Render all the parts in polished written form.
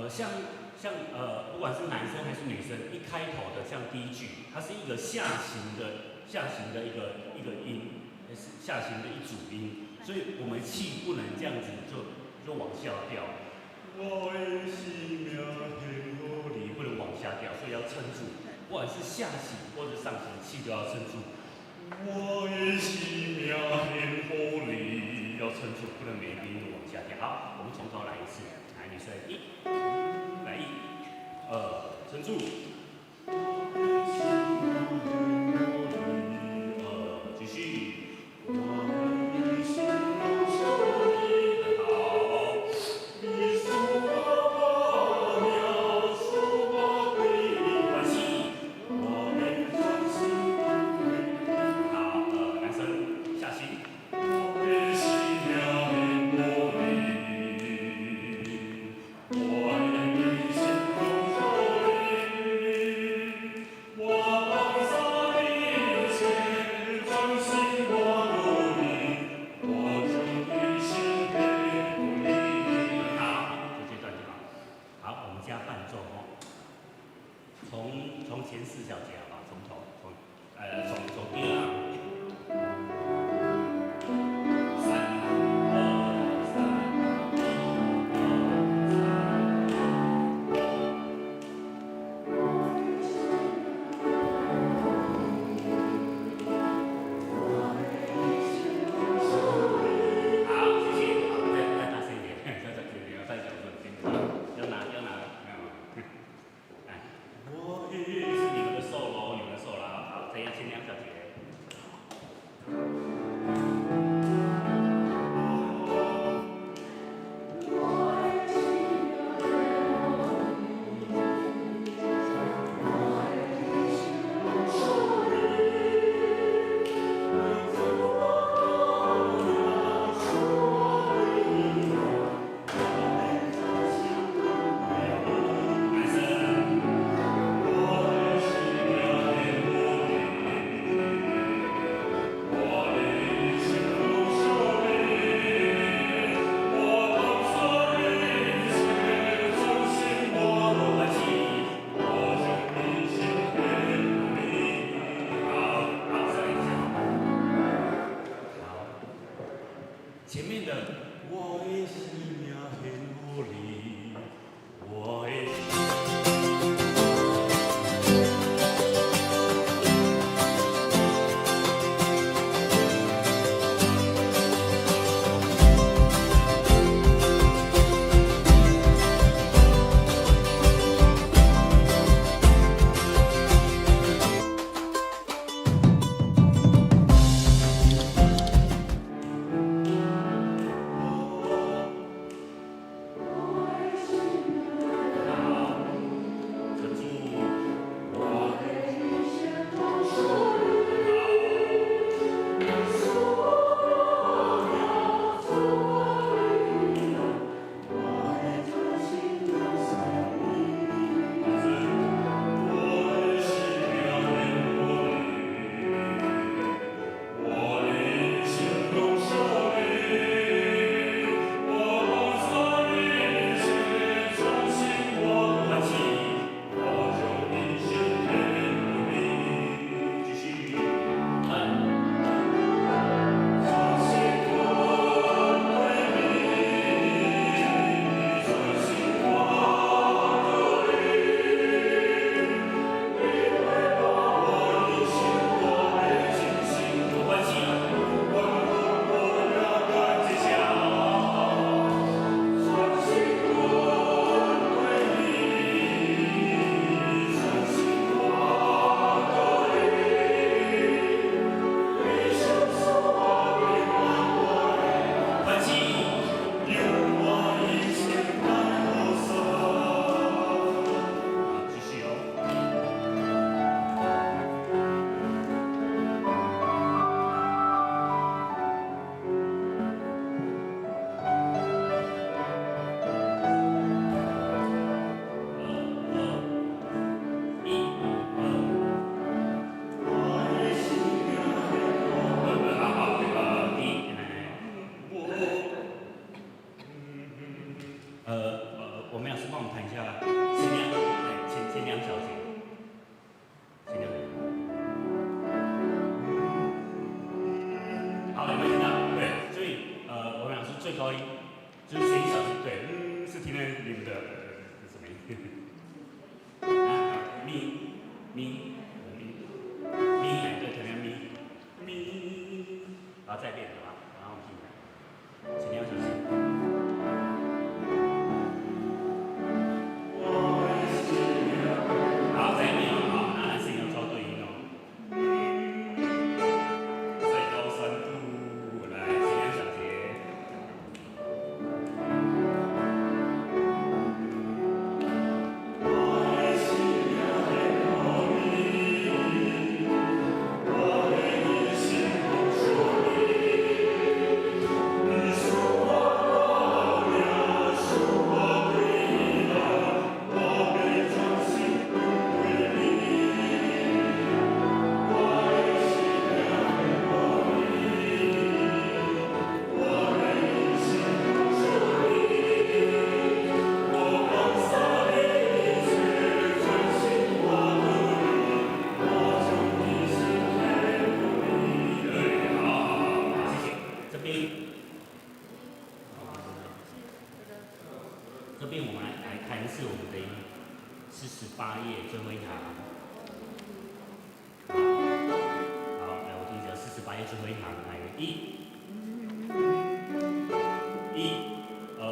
像不管是男生還是女生，一開頭的像第一句，它是一個下行的一個音，是下行的一組音，所以我們氣不能這樣子就往下掉。我的生命獻予你，不能往下掉，所以要撐住，不管是下行或者上行，氣都要撐住。我的生命獻予你，要撐住，不能每一個音都往下掉。好，我們從頭來一次，來，女生一，來一，二，撐住。我的生命獻予你，二，繼續。我的一生屬你，好。你是我命，是我歸依，關係。我的專心歸依。好，男生下行。我的生命獻予你，我的一生攏屬你，我放下一切，專心我努力，我將一生獻予你。好，就這段就好。好，我們加伴奏哦。從前四小節好不好？從頭，從第二行。三二三一二三。好，謝謝。好，再大聲一點，再大聲一點，要太小聲，聽不到。要拿要拿，來，我是你們的 solo，你們的 solo。好，這樣先兩小節。我們老師幫我們彈一下前兩，哎，前2小節，前兩。好，有沒有聽到？對，所以我們老師最高音就是前1小節，對，嗯，是聽到你們的什麼音？啊，咪咪咪咪，對，聽到咪咪，然後再變，好吧？然後我們聽一下，前2小節。好，再變，好，那男生要抓對音哦。再高3度，來，前2小節。對，好好好，謝謝。這邊，這邊我們來看一次我們的48頁最後一行。好，來我聽一下48頁最後一行，來一、一、二。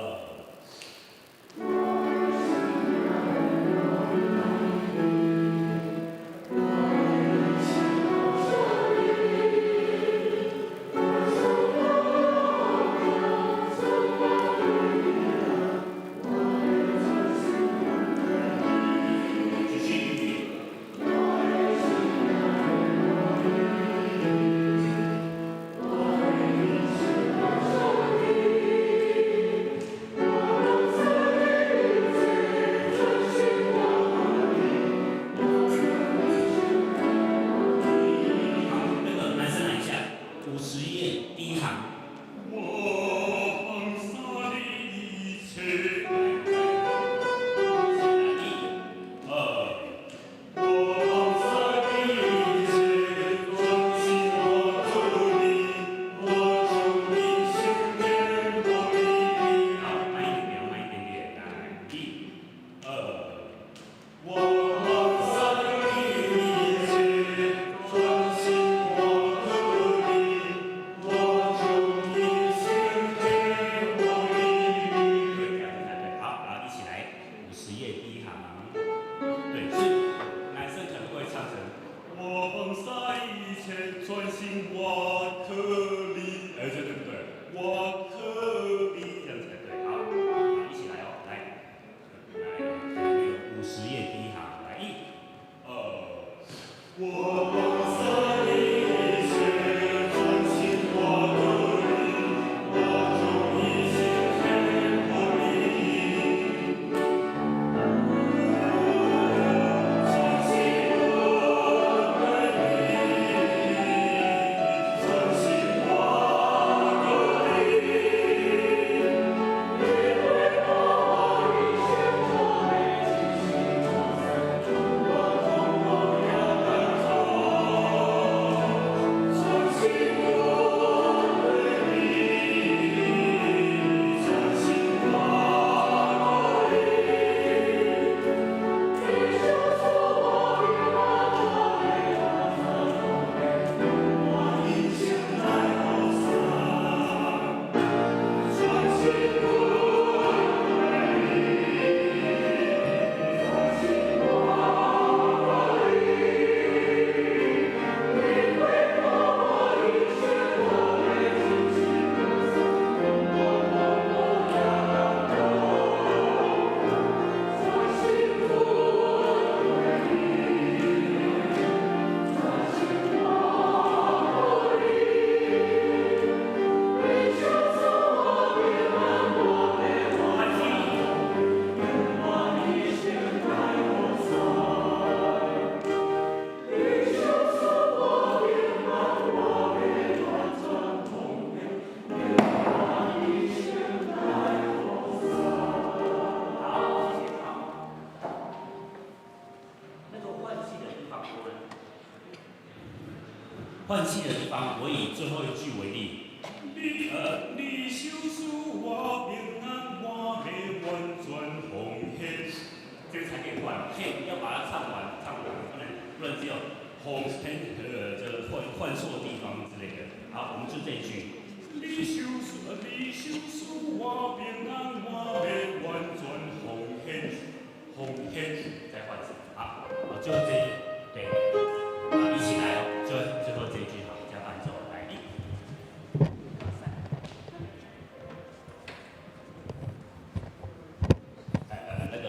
繼續。換氣的地方，我以最後一句為例。你相思我平安，我欲完全奉獻。這個才可以換，獻要把它唱完，唱完不能只有奉獻，這個換換錯地方之類的。好，我們就這一句。你相思，你相思我平安，我欲完全奉獻，奉獻，再換一次。好，好，最後這一對，好，一起來哦，最後這一句好，加伴奏，來一。三。那個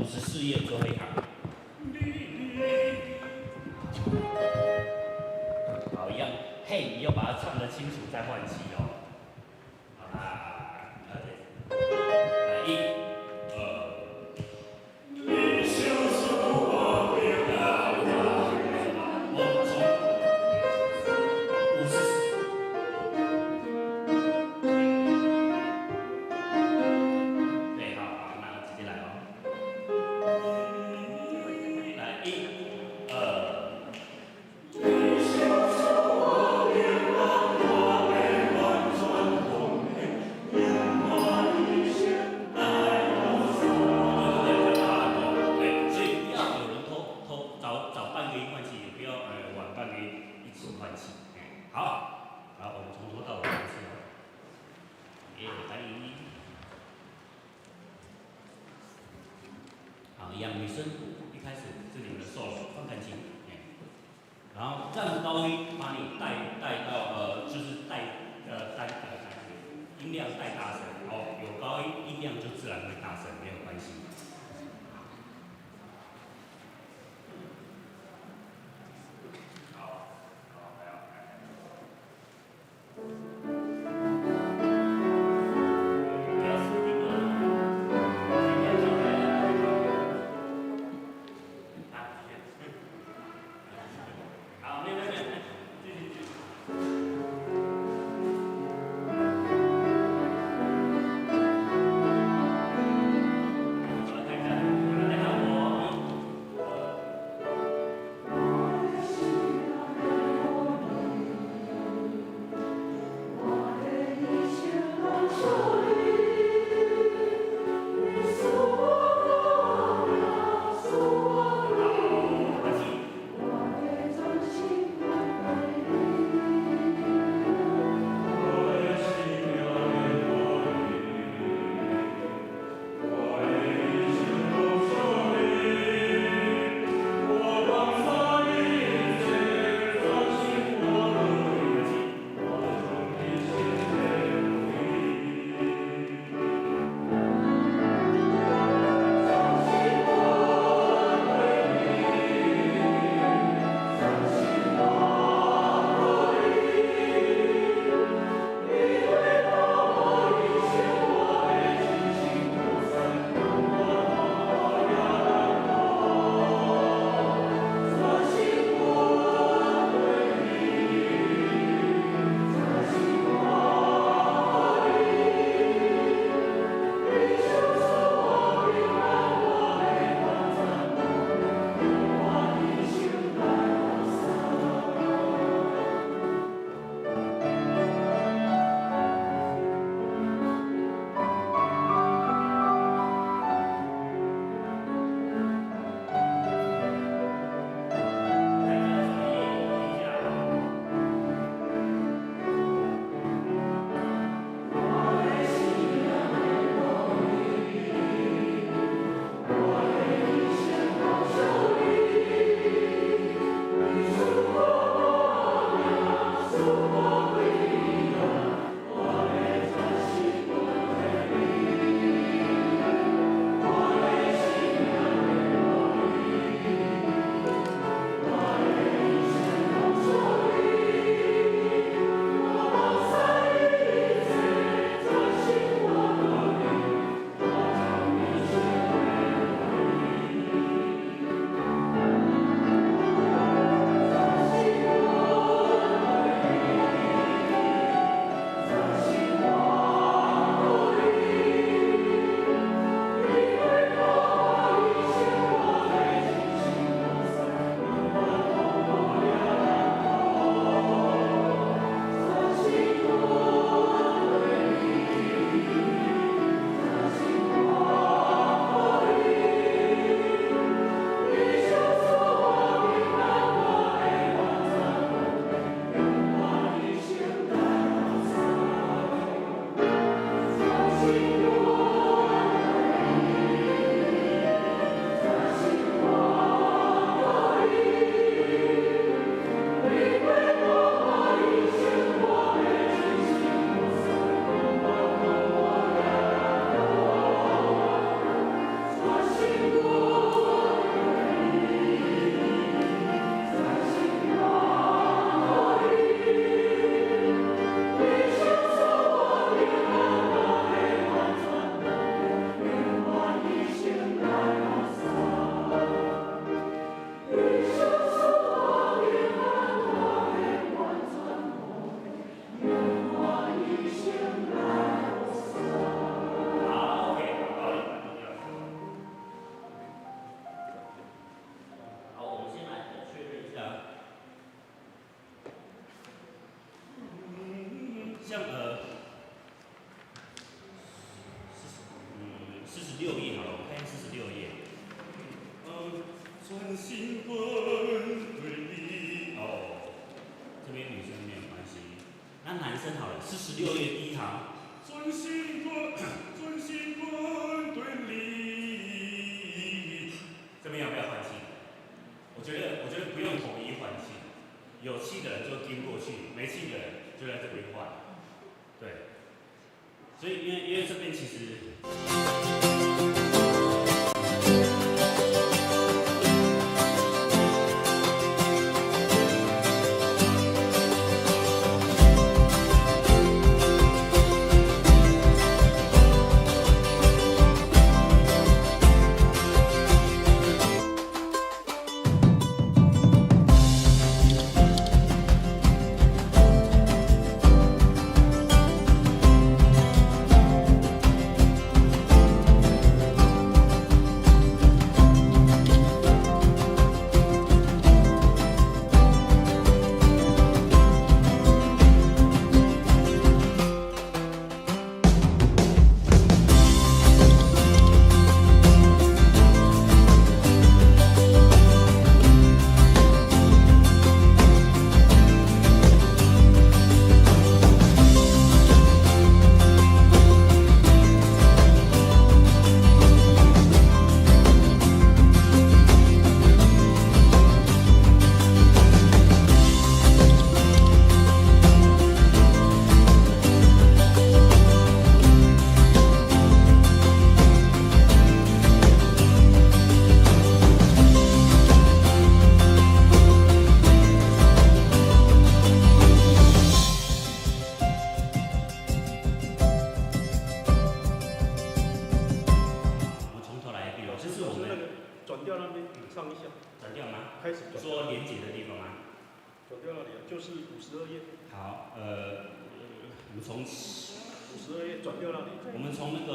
54頁最後一行。好，一樣，嘿，你要把它唱得清楚再換氣哦。好啦，來一、二。你相思我平安，我從54。對，好，好，那直接來哦。來一、二。你相思我平安，我欲完全奉獻，因我一生愛我。對對對，所以不要有人偷偷早早半個音換氣，也不要晚半個音一起換氣。哎，好，好，我們從頭到尾一次哦。耶，來一。好，一樣，女生一開始是你們的 solo 放感情，哎，然後讓高音把你帶到就是帶單音量帶大聲，哦，有高音音量就自然會大聲，沒有關係。好，好，來哦，來。不要死定了，先要交代了。啊，好，沒有沒有沒有，繼續繼續。心跟對你。哦，這邊女生沒有關係，那男生好了，46頁第一行，專心跟專心跟對你，這邊要不要換氣？我覺得不用統一換氣，有氣的人就跟過去，沒氣的人就在這邊換。對，所以因為這邊其實。我們從頭來一遍哦，這是我們那個轉調那邊唱一下，轉調嗎？開始轉。說連結的地方嗎？轉調那裡啊，就是五十二頁。好，我們從52頁轉調那裡。我們從那個。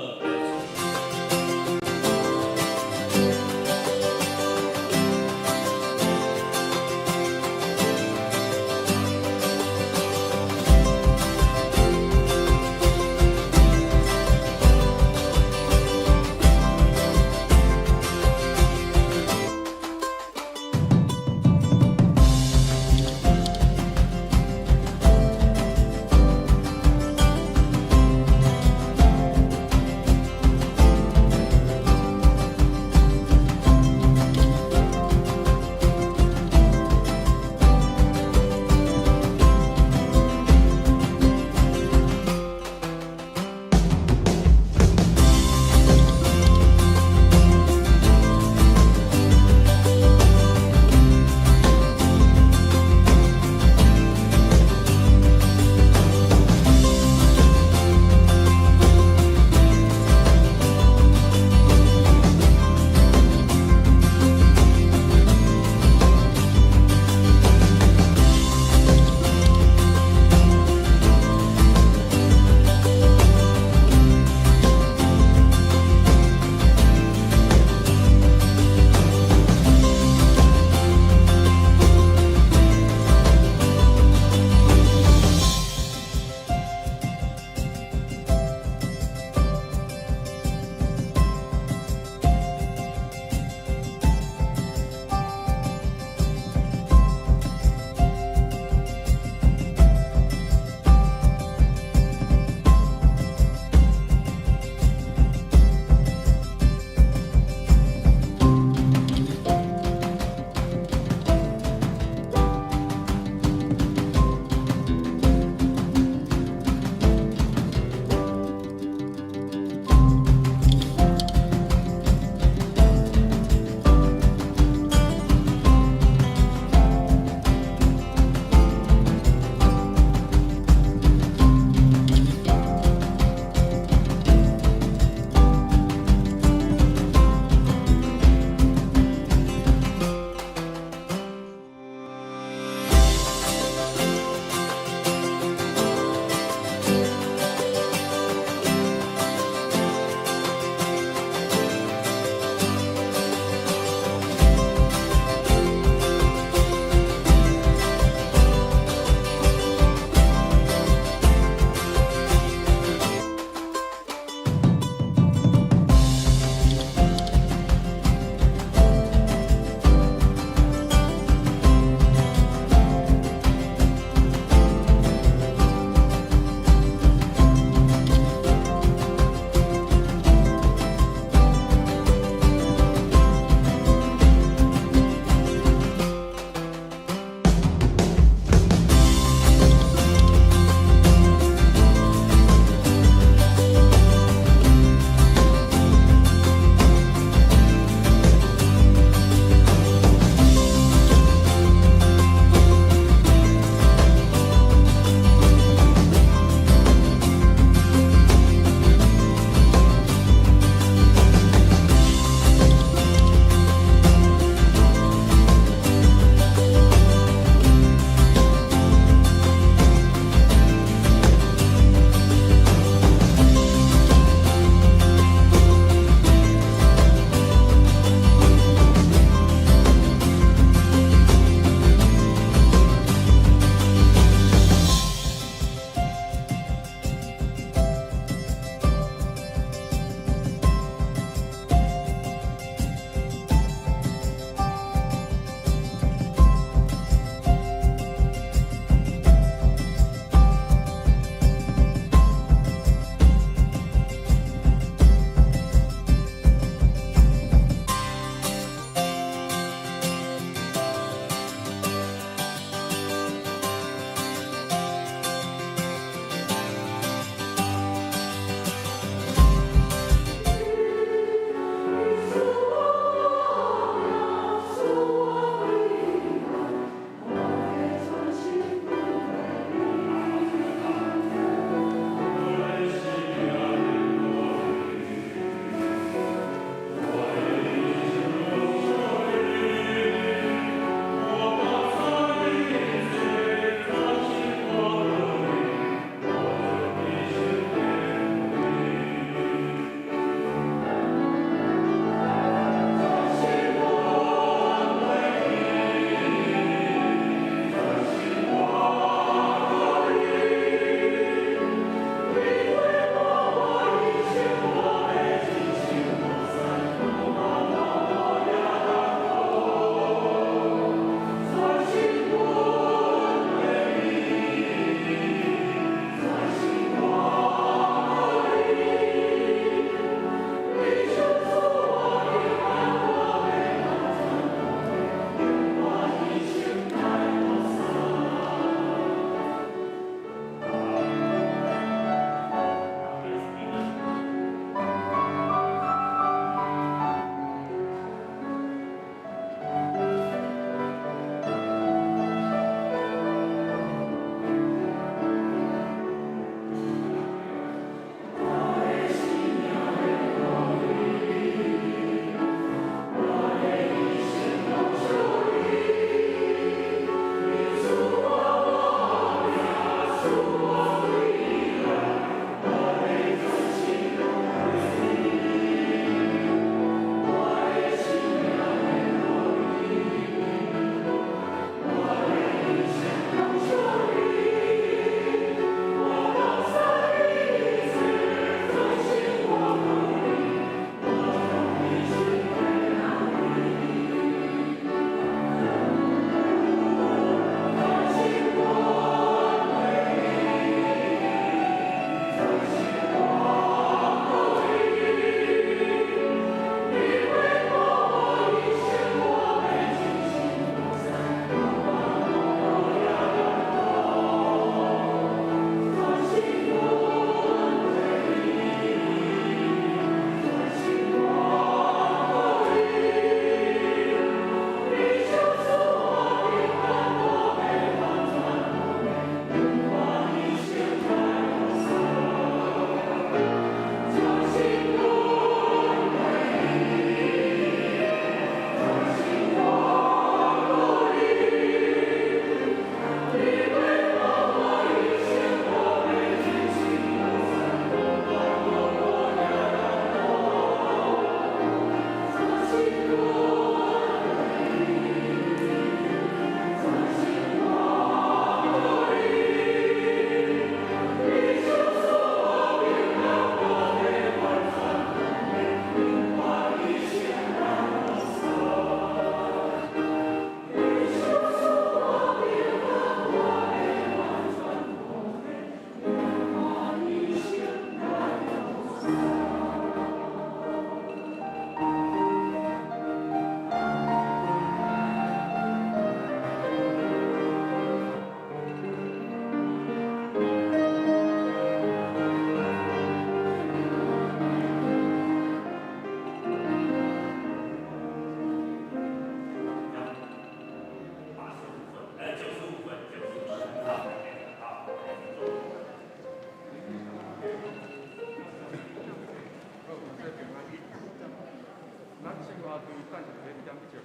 等一下2點去。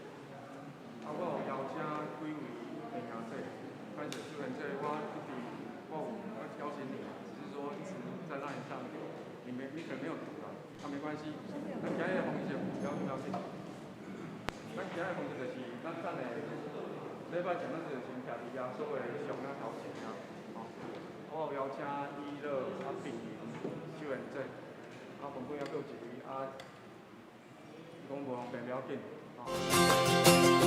啊，我有邀請幾位弟兄姊，但是雖然這我一直我有邀請你，只是說一直在 LINE 上，你沒你可能沒有讀啦，啊沒關係。咱今日的方式不要不要緊，咱今日的方式就是咱等下禮拜前咱就先徛佇耶穌的像仔頭前啊，吼。我有邀請伊樂、啊平雲、秀賢姐，啊馮貴還閣有一位啊，伊講無方便不要緊，吼。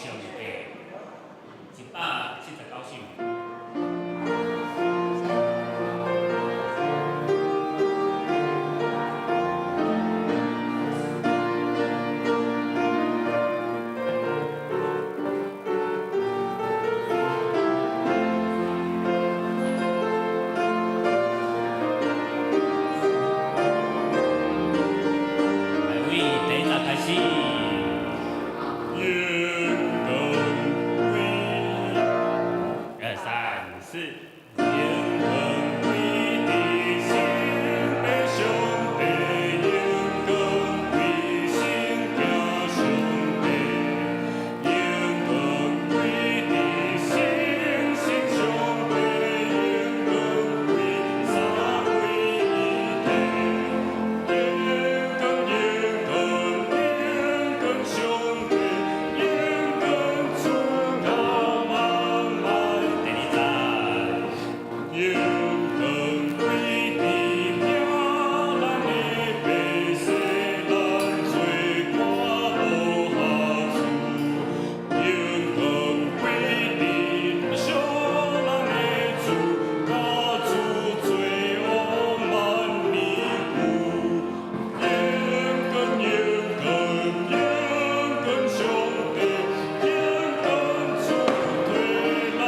上帝，179首。来，位第一节開始。榮光歸，二三四。榮光歸至聖的上帝，榮光歸聖子上帝，榮光歸至聖聖上帝，榮光歸三位一體。榮光榮光榮光上帝，榮光主到萬萬。第二節。榮光歸至疼咱的父，赦咱罪過無瑕疵。榮光歸至惜咱的主，甲主做王萬年久。榮光榮光榮光上帝，榮光主替咱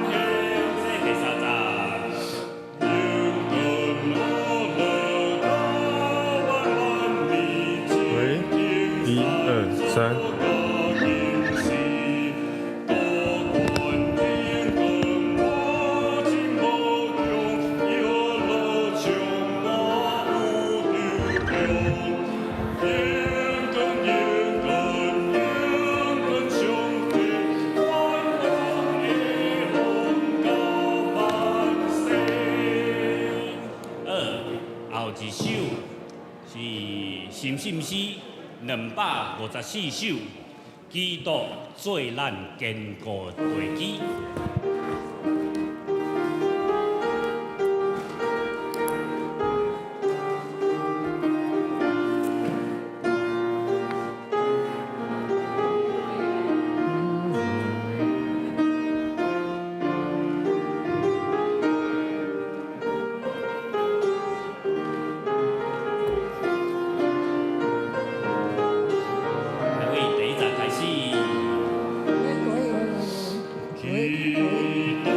獻。這第三節。榮光樂樂到萬萬年，喂，一二三。高懸榮光無盡無窮，喜樂充滿無窮。榮光榮光榮光上帝，萬王的王到萬世。好，後一首是深信詩254首，基督做咱堅固地基。來，位第一節開始。基督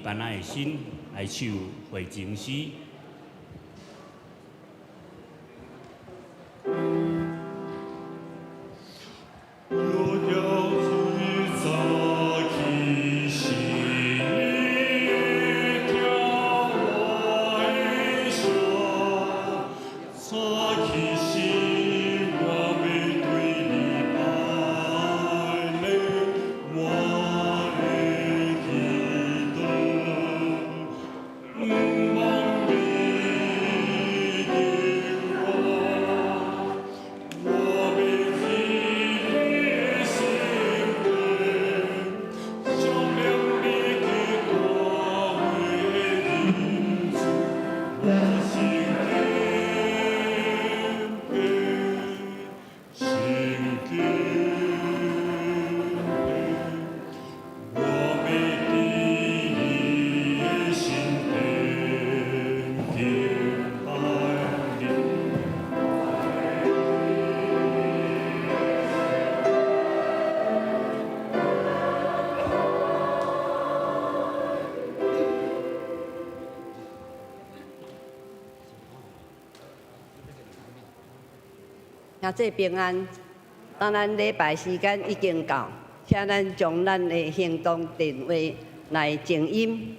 班仔的心來唱回程詩。兄弟平安，當咱禮拜時間已經到，請咱將咱的行動電話來靜音。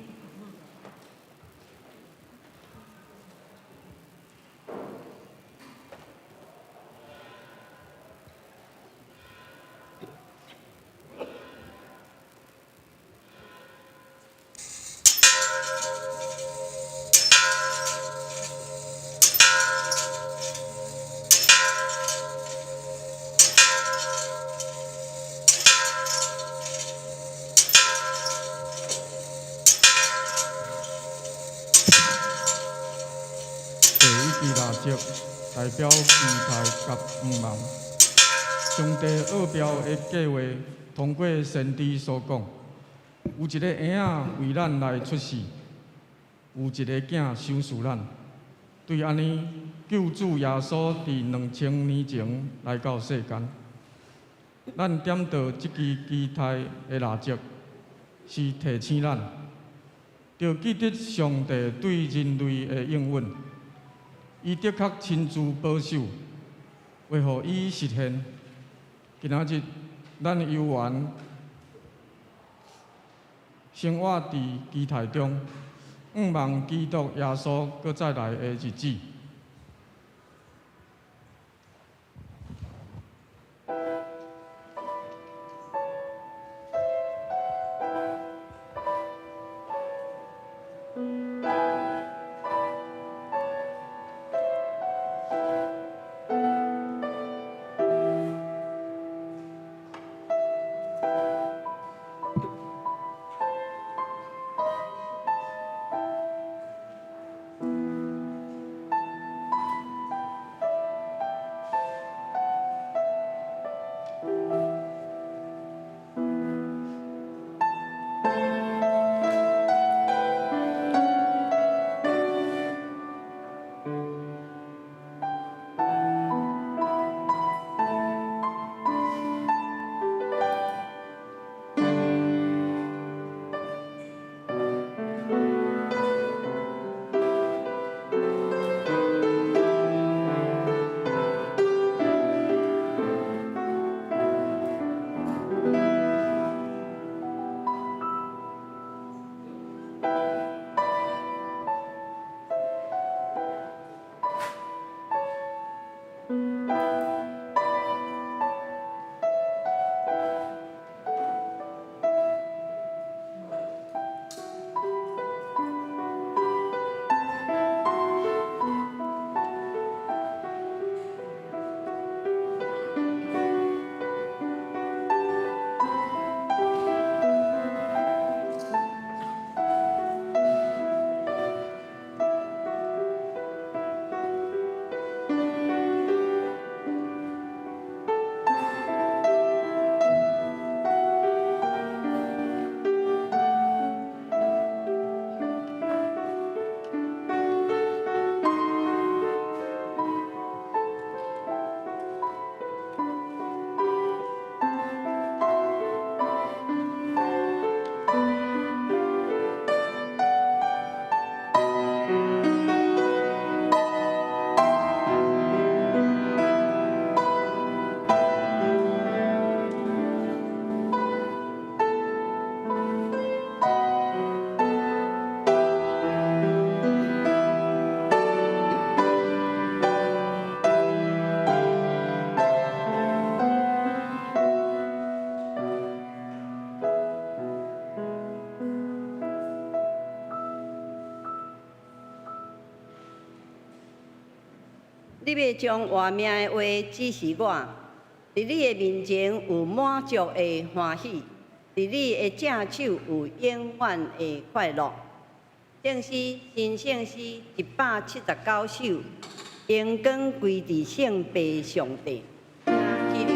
第一支蠟燭代表期待佮向望。上帝奧妙的計劃，通過先知所講，有一個嬰仔為咱來出世，有一个囝賞賜咱。對按呢，救主耶穌佇2000年前來到世間。咱點著這支期待的蠟燭，是提醒咱，著記得上帝對人類的應允。伊的確親自保守，會予伊實現。今仔日，咱猶原生活佇期待中，向望基督耶穌閣再來的日子。你欲將活命的話指示我，佇你的面前有滿足的歡喜，佇你的正手有永遠的快樂。聖詩新聖詩179首，榮光歸佇聖父上帝。起立。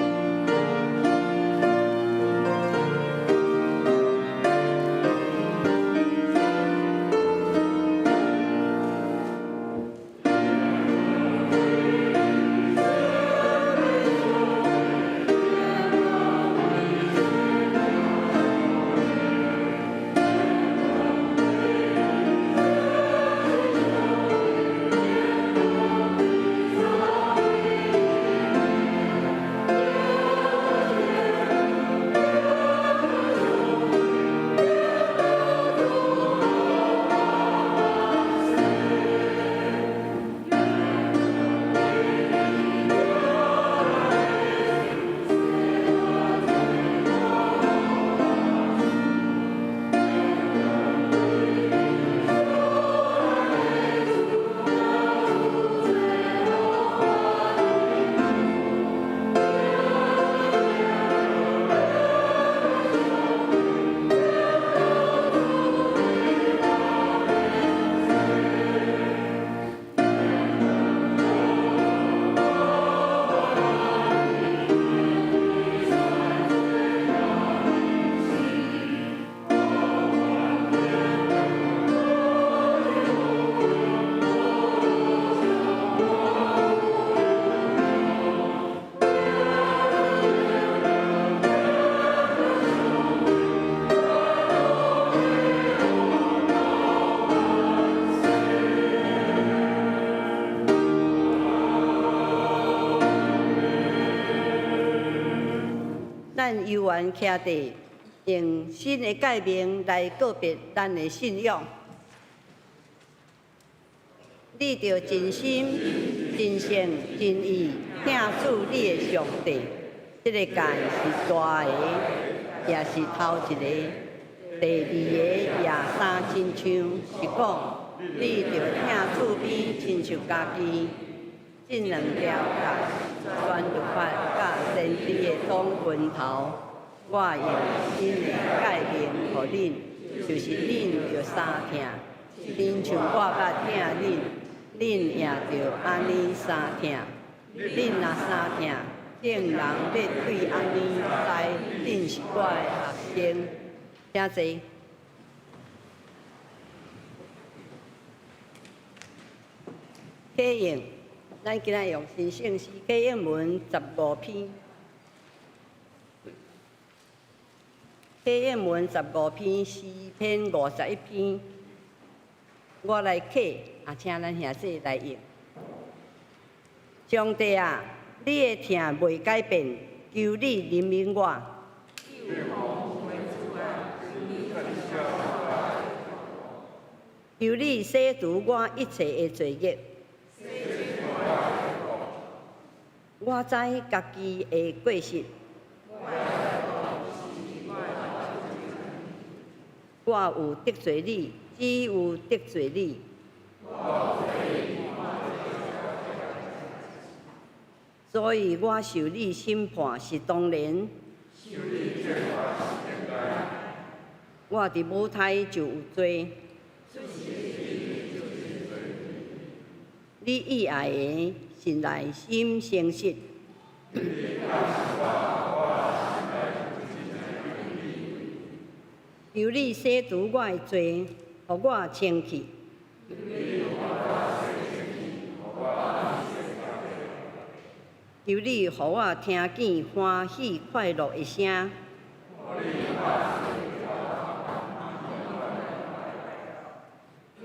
咱猶原徛佇用新的誡命來告別咱的信仰。你著盡心、盡性、盡意疼主你的上帝。這个誡是大的，也是頭一個。第二个也相親像，是講你著疼厝邊親像家己。這兩條誡，全律法佮先知的總拳頭，我用新的誡命予恁，就是恁著相疼，親像我捌疼恁，恁也著按呢相疼。恁若相疼，眾人欲對按呢知恁是我的學生。請坐。啟應，咱今仔用新聖詩啟應文十五篇，啟應文十五篇，詩篇51篇，我來啟，啊，請咱兄弟來應。上帝啊，你的疼袂改變，求你憐憫我。求你洗除我一切的罪孽。我知家己的過失，我有得罪你，只有得罪你。所以我受你審判是當然。我佇母胎就有罪。你意愛的是內心誠實。求你洗除我的罪，予我清氣。求你予我聽見歡喜快樂的聲。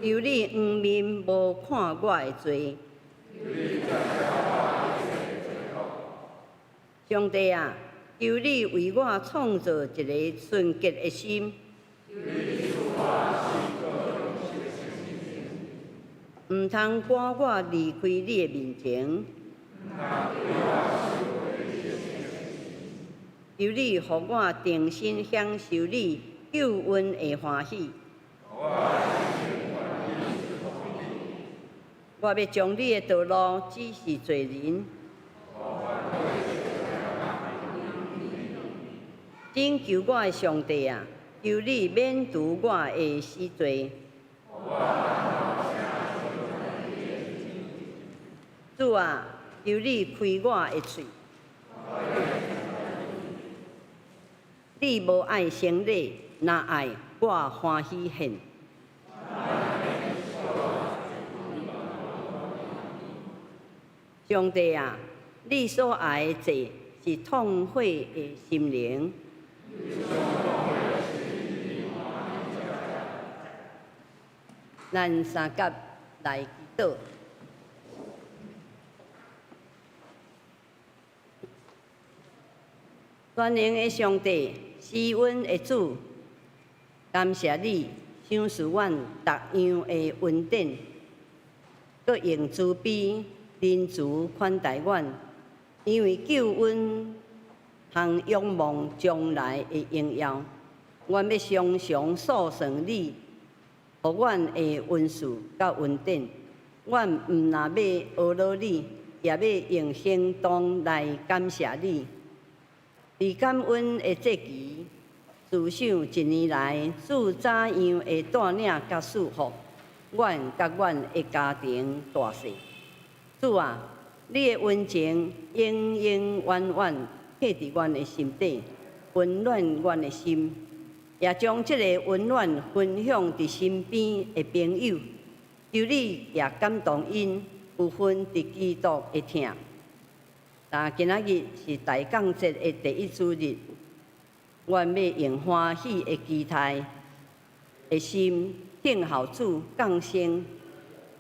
求你掩面無看我的罪。上帝啊，求你為我創造一个純潔的心。毋通趕我離開你的面前。求你予我重新享受你救恩的歡喜。我欲將你的道路指示罪人。拯救我的上帝啊，求你免除我的死罪。主啊，求你開我的喙。你無愛牲禮，若愛我歡喜獻。上帝啊，你所愛的祭是痛悔的心靈。咱三甲來祈禱。全能的上帝，施恩的主，感謝你賞賜阮逐樣的恩典，閣用慈悲仁慈款待阮，因為救恩通仰望將來的榮耀，阮欲常常訴算你，予阮的恩賜佮恩典。阮毋但欲呵咾你，也欲用行動來感謝你。佇感恩的節期，思想一年來主怎樣的帶領佮祝福阮佮阮的家庭大細。主啊，你的恩情永永遠遠刻佇阮的心底，溫暖阮的心，也將這個溫暖分享佇身邊的朋友。求你也感動𪜶有份佇基督的疼。但今仔日是大降節的第一主日，阮欲用歡喜的期待的心，等候主降生。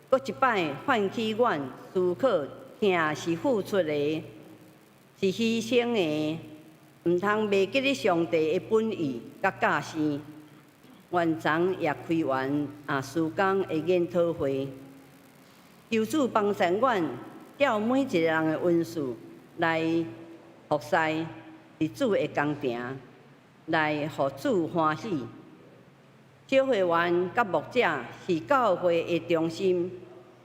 閣一擺喚起阮思考，疼是付出的，是犧牲的，毋通袂記得上帝的本意佮教示。阮昨也開完事工的研討會，求主幫助阮，照每一個人的恩賜來服侍佇主的工程，來予主歡喜。小會員佮牧者是教會的中心，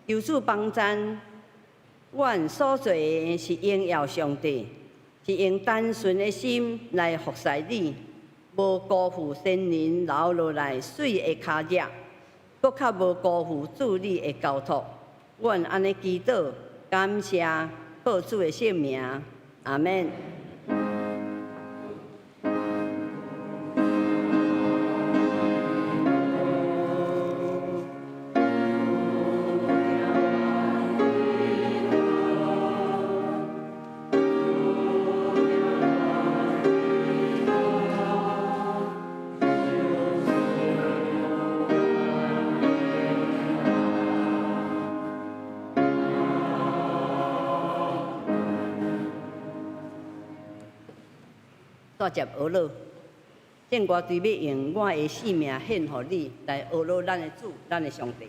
求主幫贊阮所做的是榮耀上帝，是用單純的心來服侍你，無辜負先人留落來媠的跤跡，閣較無辜負主你的交託。阮按呢祈禱，感謝靠主的聖名，阿們。煞接呵咾，聖歌隊欲用我的性命獻予你，來呵咾咱的主，咱的上帝。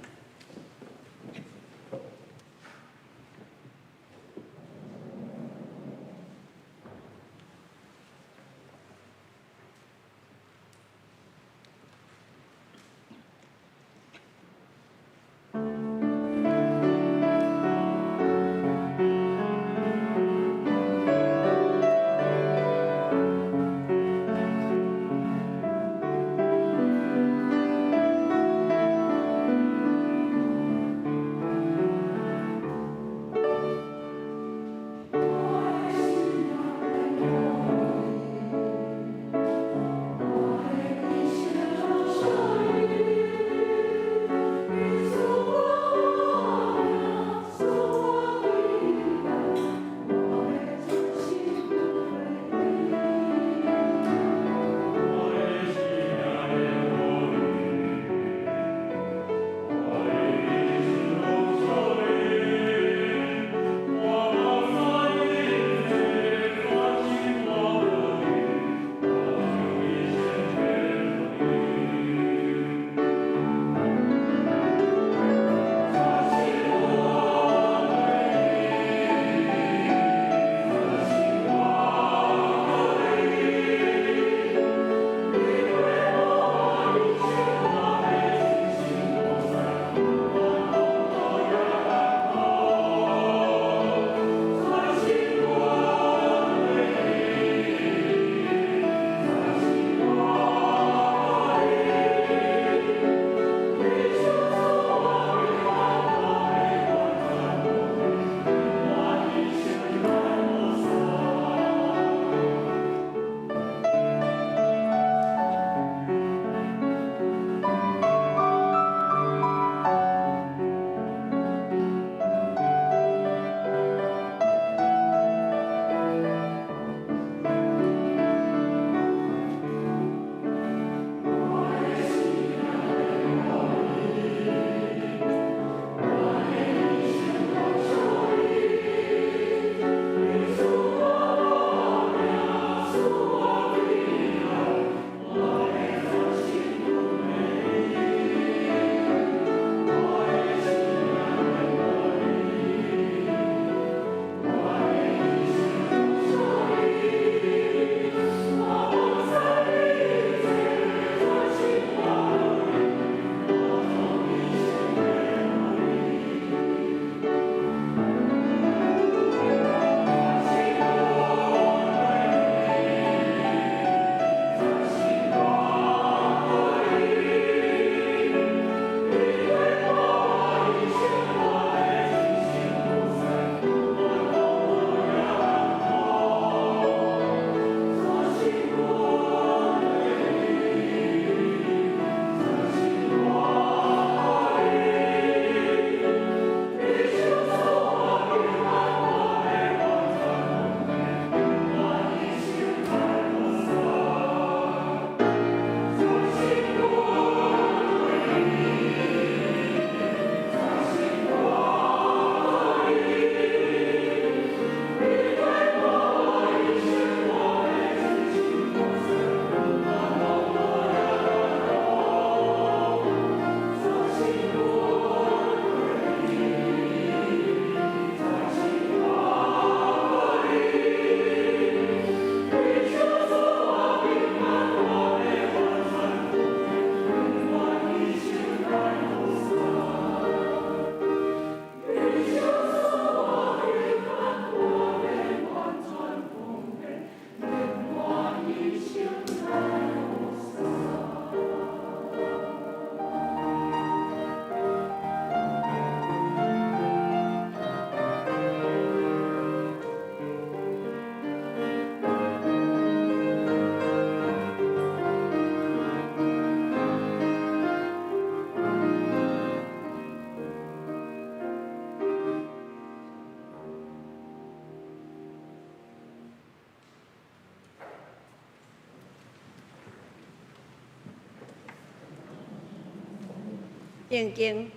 聖經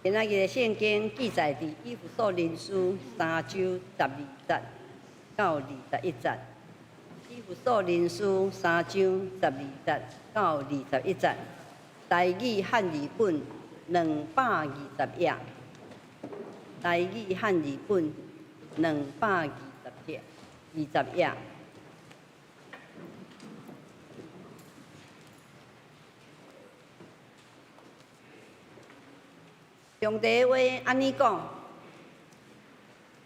今仔日的聖經記載佇以弗所人書三章十二節到21節。以弗所人書三章十二節到21節，台語漢字本220頁。台語漢字本220頁，20頁。上帝話按呢講，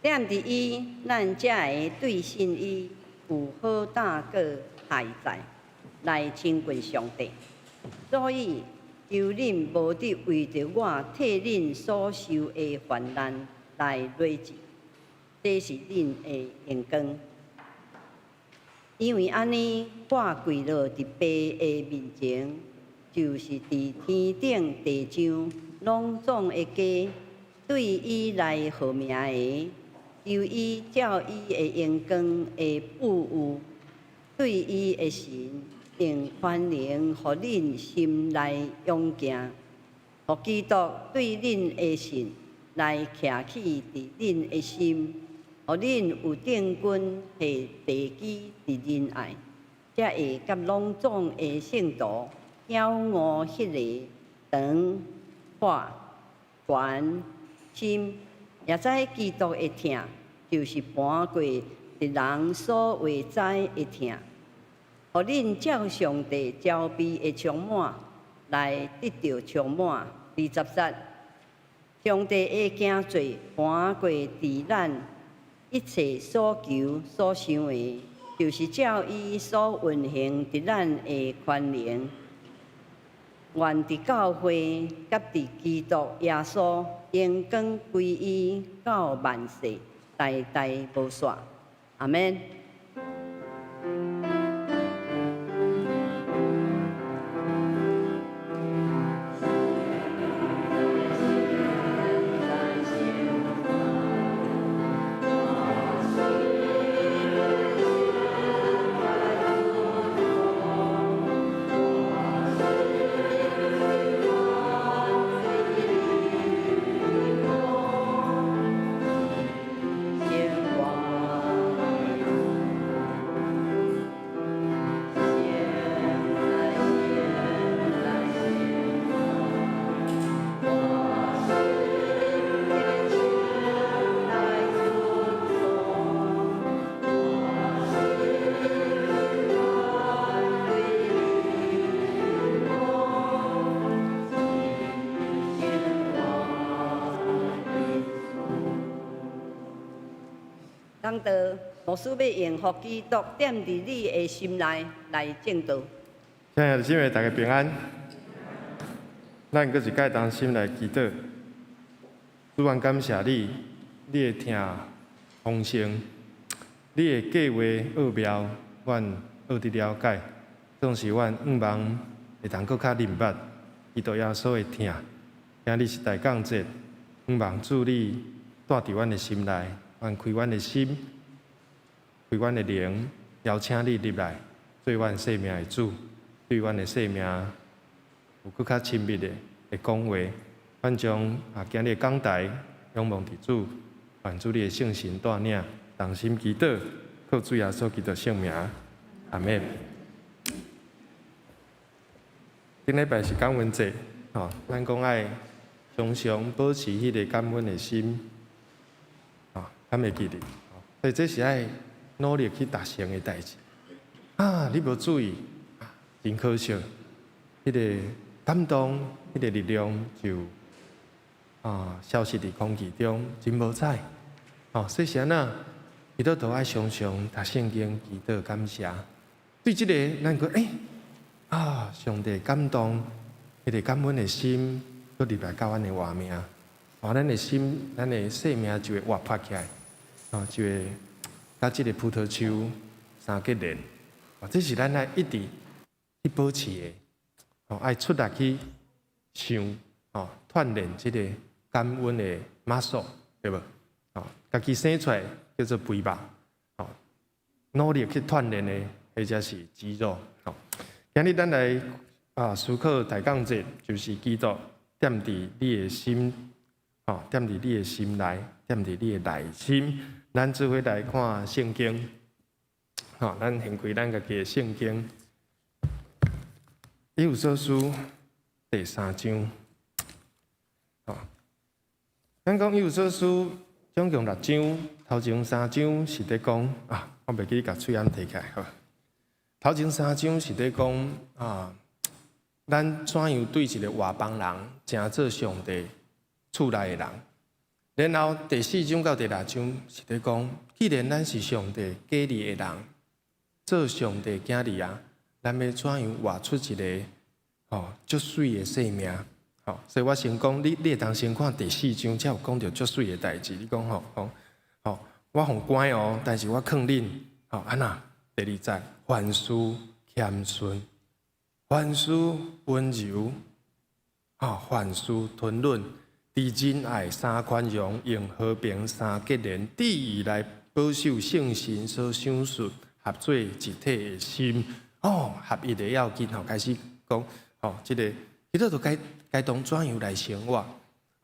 踮佇伊，咱才會對信伊有好大個害在來親近上帝。所以，求恁無得為著我替恁所受的患難來累贅，這是恁的榮光。因為按呢，我跪落佇父的面前，就是佇天頂地上攏總的家，對伊來號名的，求伊照伊的榮光的富有，對伊的神用權能，予恁心內勇健，予基督對恁的信來徛起佇恁的心，予恁有定根下地基佇仁愛，才會佮攏總的聖徒曉悟彼个長、闊、懸、深，也知基督的疼，就是盤過佇人所袂知的疼，予恁照上帝慈悲的充滿來得著充滿。20節，上帝的行做盤過佇咱一切所求所想的，就是照伊所運行佇咱的權能。願佇教會佮佇基督耶穌榮光歸伊到萬世代代無煞。阿們。講道，牧師欲用予基督踮佇你的心內來證道。親愛的姊妹，大家平安。咱閣一擺同心來祈禱。主，阮感謝你，你的疼豐盛，你的計劃奧妙，阮學得了解。總是阮向望會當閣較認捌基督耶穌的疼。今日是大降節，向望主你蹛佇阮的心內，阮開阮的心，開阮的靈，邀請你入來，做阮生命的主，對阮的生命有閣較親密的的講話。阮將今日的講台仰望佇主，願主你的聖神帶領，同心祈禱，靠主耶穌基督聖名，阿們。頂禮拜是感恩節，吼，咱講愛常常保持彼个感恩的心，吼，敢會記得？所以這是愛努力去達成的代誌。啊，你無注意，真可惜，彼个感動，彼个力量就消失佇空氣中，真無彩。哦，所以是按怎？基督徒愛常常讀聖經、祈禱、感謝。對這個，咱講欸，上帝感動，彼个感恩的心，閣入來到阮的活命，哦，咱的心，咱的生命就會活潑起來，哦，就會佮這個葡萄樹相結連。哦，這是咱愛一直去保持的，哦，愛出力去想，哦，鍛鍊這個感恩的 muscle，對無？哦，家己生出來叫做肥肉，哦，努力去鍛鍊的，彼才是肌肉。哦，今日咱來思考大降節，就是基督踮踮佇你的心，吼，踮佇你的心內，踮佇你的內心。咱做伙來看聖經，吼，咱掀開咱家己的聖經，以弗所書第三章，吼，咱講以弗所書總共六章，頭前三章是佇講啊，我袂記共喙罨提起來，好。頭前三章是佇講啊，咱怎樣對一个外邦人，成做上帝厝內的人。然後第四章到第六章是佇講，既然咱是上帝揀的人，做上帝囝兒啊，咱欲怎樣活出一个吼足媠的生命？吼，所以我先講，你會當先看第四章，才有講著足媠的代誌。你講吼，講吼，我予關哦，但是我勸恁吼，按怎？第二節，凡事謙遜，凡事溫柔，吼，凡事吞忍，佇仁愛三寬容，用和平三結連，致意來保守聖神所賞賜合做一體的心。哦，合一的要緊吼，開始講吼，這个彼得就該該當怎樣來生活？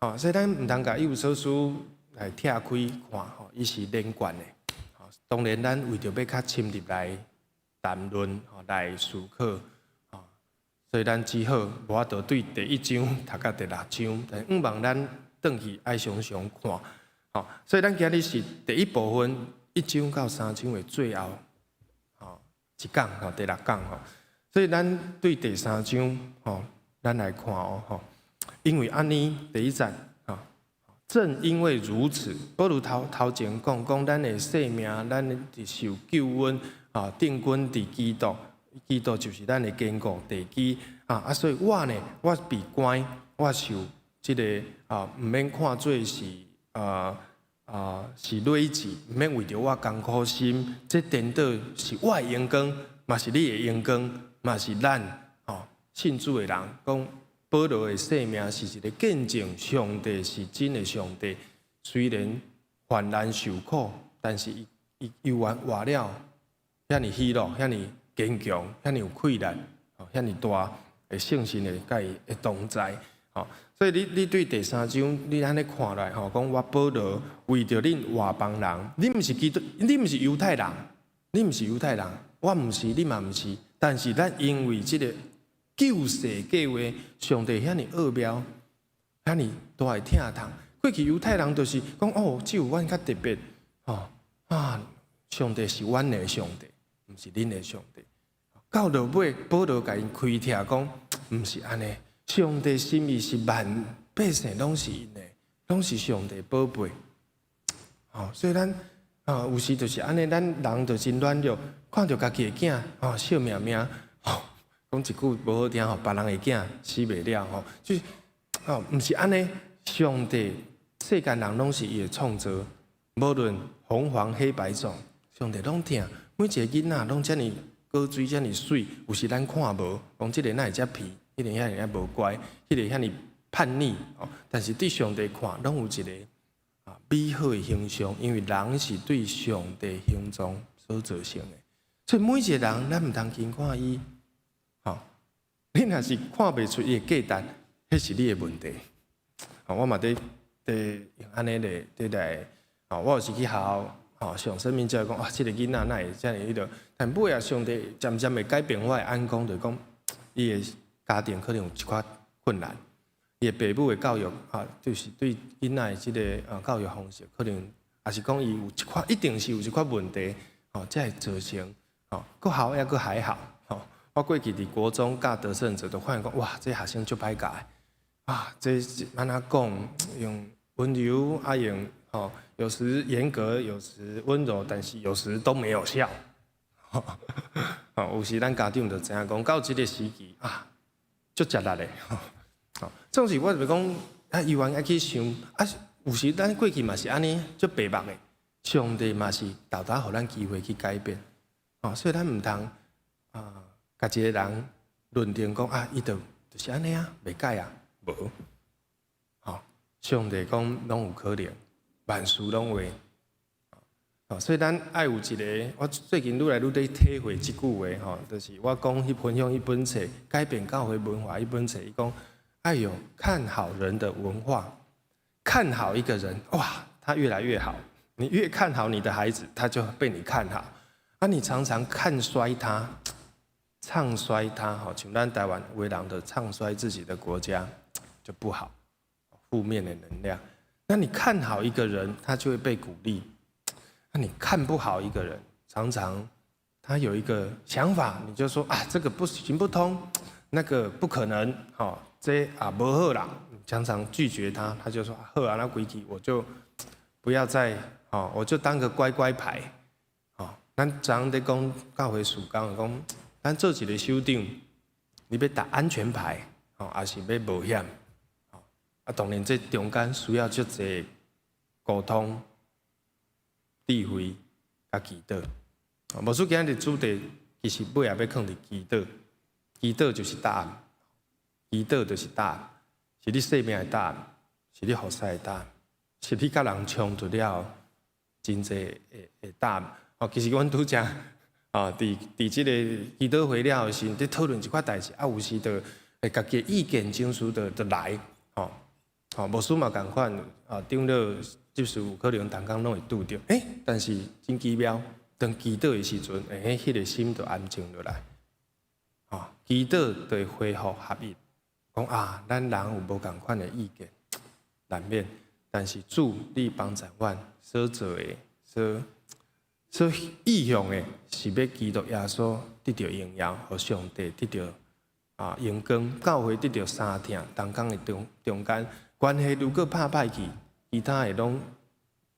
吼，所以咱毋通共以弗所書來拆開看吼，伊是連貫的。吼，當然咱為著欲較深入來談論，吼，來思考，吼，所以咱只好無法度對第一章讀到第六章，但向望咱轉去愛常常看，吼，所以咱今日是第一部分一章到三章的最後，吼，一講吼，第六講吼，所以咱對第三章吼，咱來看哦，吼，因為按呢第一節，吼，正因為如此，保羅頭頭前講講咱的生命，咱佇受救恩，啊，定根佇基督，基督就是咱的堅固地基，啊啊，所以我呢，我被關，我受這个啊，毋免看做是啊啊是累積，毋免為著我艱苦心，這顛倒是我的榮光，嘛是你的榮光，嘛是咱吼信主的人講，保羅的生命是一个見證，上帝是真的上帝。雖然患難受苦，但是伊伊猶原活了遐爾喜樂，遐爾堅強，遐爾有氣力，吼，遐爾大的聖神的佮伊的同在，吼。所以你你對第三章你按呢看來，吼，講我保羅為著恁外邦人，你毋是基督，你毋是猶太人，你毋是猶太人，我毋是，你嘛毋是，但是咱因為這个救世計劃，上帝遐爾奧妙，遐爾大的疼痛。過去猶太人就是講哦，只有阮較特別，吼啊，上帝是阮的上帝，毋是恁的上帝。到落尾，保羅共𪜶開拆講，毋是按呢，上帝心意是萬百姓攏是𪜶的，攏是上帝寶貝。吼，所以咱啊，有時就是按呢，咱人就真軟弱，看著家己的囝，吼，惜命命，吼，講一句無好聽吼，別人的囝死袂了吼，就是哦，毋是按呢，上帝世間人攏是伊的創造，無論紅黃黑白種，上帝攏疼，每一个囡仔攏遮爾古錐，遮爾媠，有時咱看無，講這个哪會遮皮，彼个遐爾仔無乖，彼个遐爾叛逆，哦，但是對上帝看，攏有一个啊美好的形象，因為人是對上帝形狀所造成的，所以每一個人，咱毋通輕看伊，吼，你若是看袂出伊的價值，彼是你的問題。吼，我嘛佇佇用按呢咧佇來，吼，我有時去學校，吼，上生命教育講，啊，這个囡仔哪會遮爾彼落？但尾仔上帝漸漸會改變我的眼光，就是講，伊的家庭可能有一寡困難，伊的爸母的教育，啊，就是對囡仔的這个啊教育方式，可能也是講伊有一寡，一定是有一寡問題，吼，才會造成，吼，閣好抑閣還好，吼。我過去佇國中教得勝者，就發現講，哇，這學生足歹教的，啊，這按怎講，用溫柔啊，用吼，有時嚴格，有時溫柔，但是有時都沒有效。吼，有時咱家長就知影講，到這个時期啊，足食力的，吼，總是我就是講，啊，猶原愛去想，啊，有時咱過去嘛是按呢，足白目的，上帝嘛是沓沓予咱機會去改變，吼，所以咱毋通啊，共一个人論定講啊，伊就就是按呢啊，袂改啊，無，吼，上帝講攏有可能，萬事攏會，吼，所以咱愛有一个，我最近愈來愈咧體會這句話，吼，就是我講彼分享彼本冊，改變教會文化彼本冊，伊講愛有看好人的文化，看好一個人，哇，他越來越好。你越看好你的孩子，他就被你看好。啊，你常常看衰他，唱衰他，吼，像咱台灣有的人就唱衰自己的國家，就不好，負面的能量。那你看好一個人，他就會被鼓勵。那你看不好一個人，常常他有一個想法，你就說啊，這個不行不通，那個不可能，吼，這啊無好啦。常常拒絕他，他就說好啊，那規矩我就不要再，哦，我就當個乖乖牌，哦，咱常佇講教會事工，講咱做一個首長，你欲打安全牌，哦，抑是欲冒險，哦，啊，當然這中間需要足濟溝通、智慧佮祈禱。牧師今日主題其實尾仔欲囥佇祈禱，祈禱就是答案，祈禱就是答案，是你生命的答案，是你服侍的答案，是你佮人衝突了後真濟的答案。哦，其實阮拄才啊，佇這個祈禱會了後時，佇討論一寡代誌，啊，有時就會家己的意見情緒就來，吼，吼，牧師嘛仝款，啊，長老執事有可能同工攏會拄著，欸，但是真奇妙，當祈禱的時陣，欸，彼個心就安靜落來，吼，祈禱就會恢復合一，講啊，咱人有無仝款的意見，難免，但是主你幫助阮所做的，所意向的，是欲基督耶穌得著榮耀，予上帝得著啊榮光，教會得著相疼，同工的中間關係如果拍歹去，其他的攏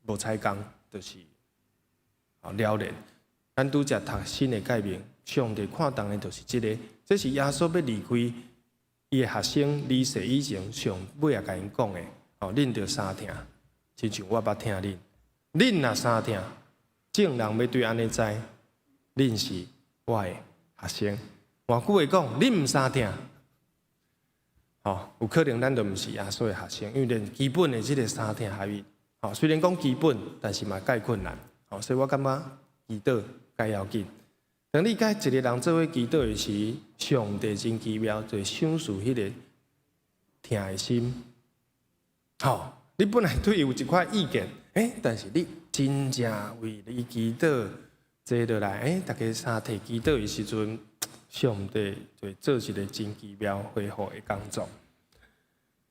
無彩工，就是啊了然。咱拄才讀新的誡命，上帝看重的就是這個，這是耶穌欲離開伊的學生離世以前，上尾仔共𪜶講的。哦，恁著相疼，親像我捌疼恁，恁若相疼，眾人欲對按呢知，恁是我的學生。換句話講，恁毋相疼，吼，有可能咱就毋是耶穌的學生，因為連基本的這個相疼合一，吼，雖然講基本，但是嘛蓋困難，吼，所以我感覺祈禱蓋要緊。當你佮一個人做伙祈禱的時，上帝真奇妙，就會賞賜彼個疼的心。吼，你本來對伊有一塊意見，欸，但是你真正為伊祈禱坐落來，欸，大家相提祈禱的時陣，上帝就會做一個真奇妙恢復的工作。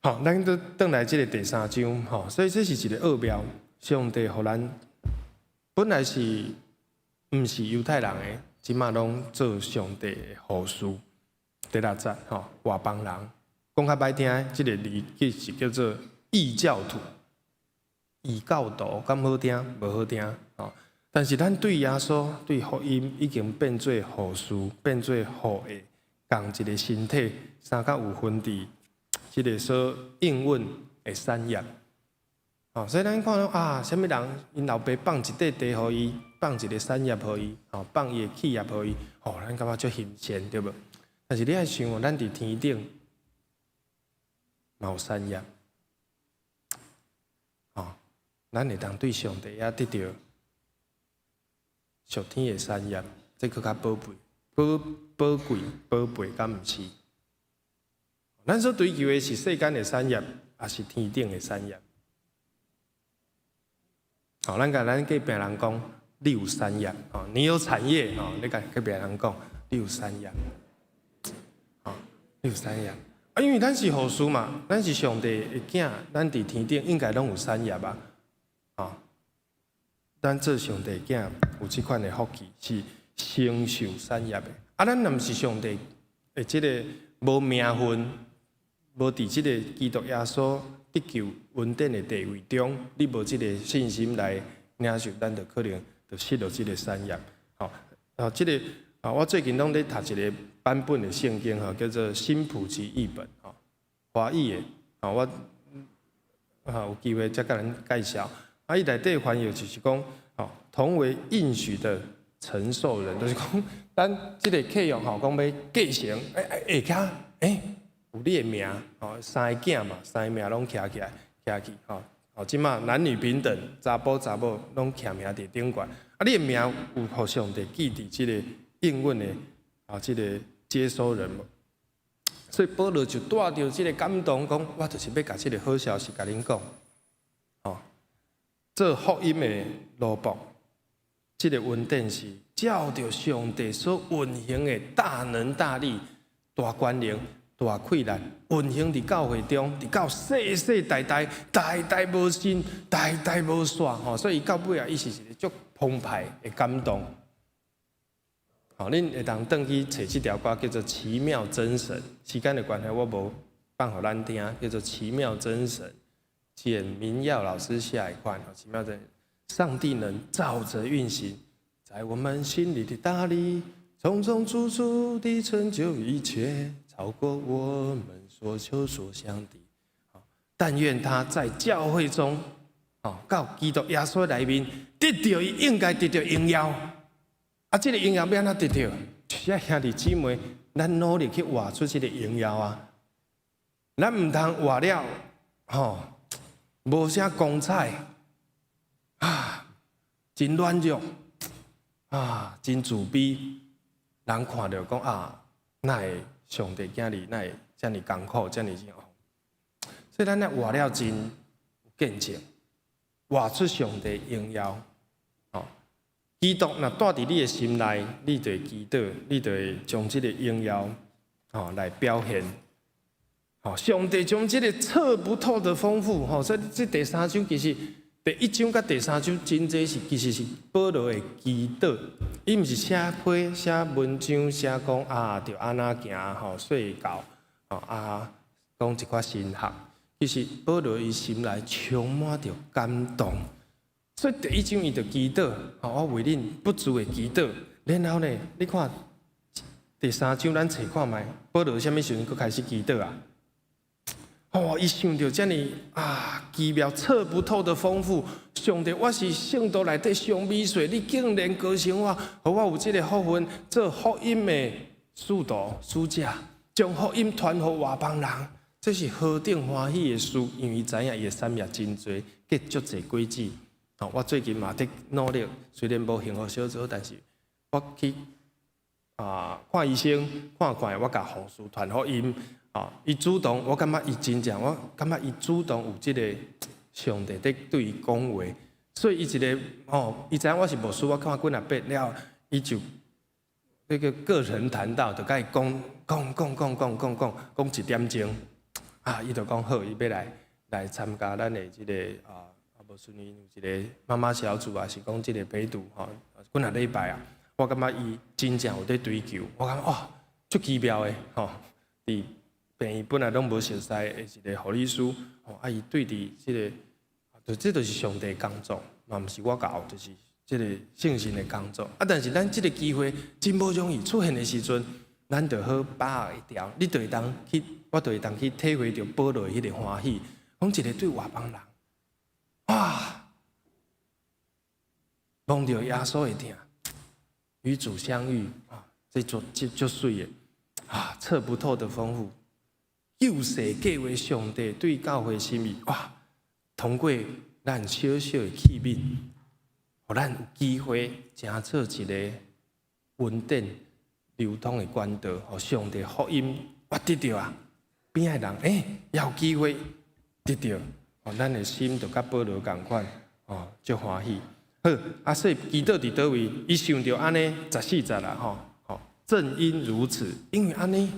好，咱閣轉來這個第三章，吼，所以這是一個奧妙，上帝予咱本來是毋是猶太人的，這馬攏做上帝的後嗣。第六節，吼，外邦人講較歹聽，這個字其實叫做異教徒，異教徒敢好聽？無好聽，吼。但是咱對耶穌、對福音已經變做後嗣，變做後裔，仝一個身體，相佮有分佇這個所應允的產業。哦，所以咱看到啊，啥物人𪜶老爸放一塊地予伊，放一個產業予伊，吼，放伊的企業予伊，吼，咱感覺足欣羨，對無？但是你愛想哦，咱佇天頂嘛有產業，吼，咱會當對上帝遐得著屬天的產業，這閣較寶貝、寶寶貴、寶貝，敢毋是？咱所追求的是世間的產業，抑是天頂的產業？好，咱共咱隔壁人講，你有產業，哦，你有產業，哦，你共隔壁人講，你有產業，哦，你有產業。啊，因為咱是後嗣嘛，咱是上帝的囝，咱佇天頂應該攏有產業啊，哦，咱做上帝囝有這款的福氣，是承受產業的。啊，咱若毋是上帝的這个無名分，無佇這个基督耶穌得救恩典的地位中，你無這个信心來領受，咱就可能就失落這个產業。吼，啊，這个啊，我最近攏咧讀一个版本的聖經吼，叫做新普及譯本，吼，華語的，吼，我啊有機會再共恁介紹。啊，伊內底翻譯就是講，吼，同為應許的承受人，就是講，咱這个契約吼，講欲繼承，欸，下跤，欸，有你的名，吼，三个囝嘛，三個名攏徛起來，徛去，吼，哦，這馬男女平等，查埔查某攏徛名佇頂懸，啊，你的名有予上帝記佇這个應允的啊，這个接收人無？所以保羅就帶著這個感動，講我就是欲共這個好消息共恁講，吼，做福音的奴僕，這個恩典是照著上帝所運行的大能大力、大權能、大氣力，運行佇教會中，直到世世代代，代代無盡，代代無煞，吼！所以到尾啊，伊是一個足澎湃的感動。吼，恁會當轉去揣這條歌，叫做《奇妙真神》。時間的關係，我無放予咱聽，叫做《奇妙真神》，簡明耀老師寫的款。奇妙真神，上帝能照著運行，在我們心裡的大力，充充足足地成就一切，超過我們所求所想的。但願他在教會中，到基督耶穌內面得著伊應該得著榮耀。啊，這個榮耀欲按怎得著？就是愛兄弟姊妹，咱努力去活出這個榮耀啊！咱毋通活了，吼，無啥光彩，啊，真軟弱，啊，真自卑。人看著講啊，哪會上帝囝兒，哪會遮爾艱苦，遮爾哦？所以咱愛活了真有見證，活出上帝榮耀。基督若住佇你的心內，你就會祈禱，你就會將這個榮耀，吼來表現。吼，上帝將這個測不透的豐富，吼，所以這第三章其實第一章佮第三章真濟是其實是保羅的祈禱，伊毋是寫批寫文章寫講啊，著按怎行吼，說教吼啊，講一寡神學。其實保羅伊心內充滿著感動。所以第一章伊就祈禱，吼，我為恁不住的祈禱。然後呢，你看第三章咱揣看覓，保羅啥物時陣閣開始祈禱啊？哦，伊想著遮爾啊奇妙測不透的豐富，上帝，我是聖徒內底上微細，你竟然高升我，予我有這個福分做福音的使徒使者，將福音傳予外邦人，這是何等歡喜的事！因為伊知影伊的產業真濟，結足濟果子。哦，我最近嘛佇努力，雖然無幸福小組，但是我去啊看醫生，看看我共護士傳福音，啊，伊主動，我感覺伊真正，我感覺伊主動有這個上帝佇對伊講話，所以伊一個哦，伊知影我是牧師，我看幾若遍了，伊就那個個人談道，就共伊講講講講講講講講一點鐘，啊，伊就講好，伊欲來來參加咱的這個啊。無順利有一個媽媽小組啊，是講這個陪讀吼，幾若禮拜啊，我感覺伊真正有佇追求，我感覺哇，足奇妙的吼。佇病院本來攏無熟似的一個護理師，吼啊伊對佇這個，就這就是上帝工作，嘛毋是我教，就是這個聖神的工作。啊，但是咱這個機會真無容易出現的時陣，咱就好把握會著，你就會當去，我就會當去體會著保羅彼個歡喜，講一個對外邦人。哇！蒙著耶穌的疼，與主相遇啊，這足這足媠的啊，測不透的豐富，救世計劃上帝對教會心意哇，通過咱小小的器皿，予咱有機會成做一個恩典流通的管道，予上帝福音我得著啊，邊仔的人欸，也有機會得著。哦，咱的心就佮保羅仝款，哦，足歡喜。好，啊，所以祈禱佇佗位？伊想著按呢14節啦，吼，吼，正因如此，因為按呢，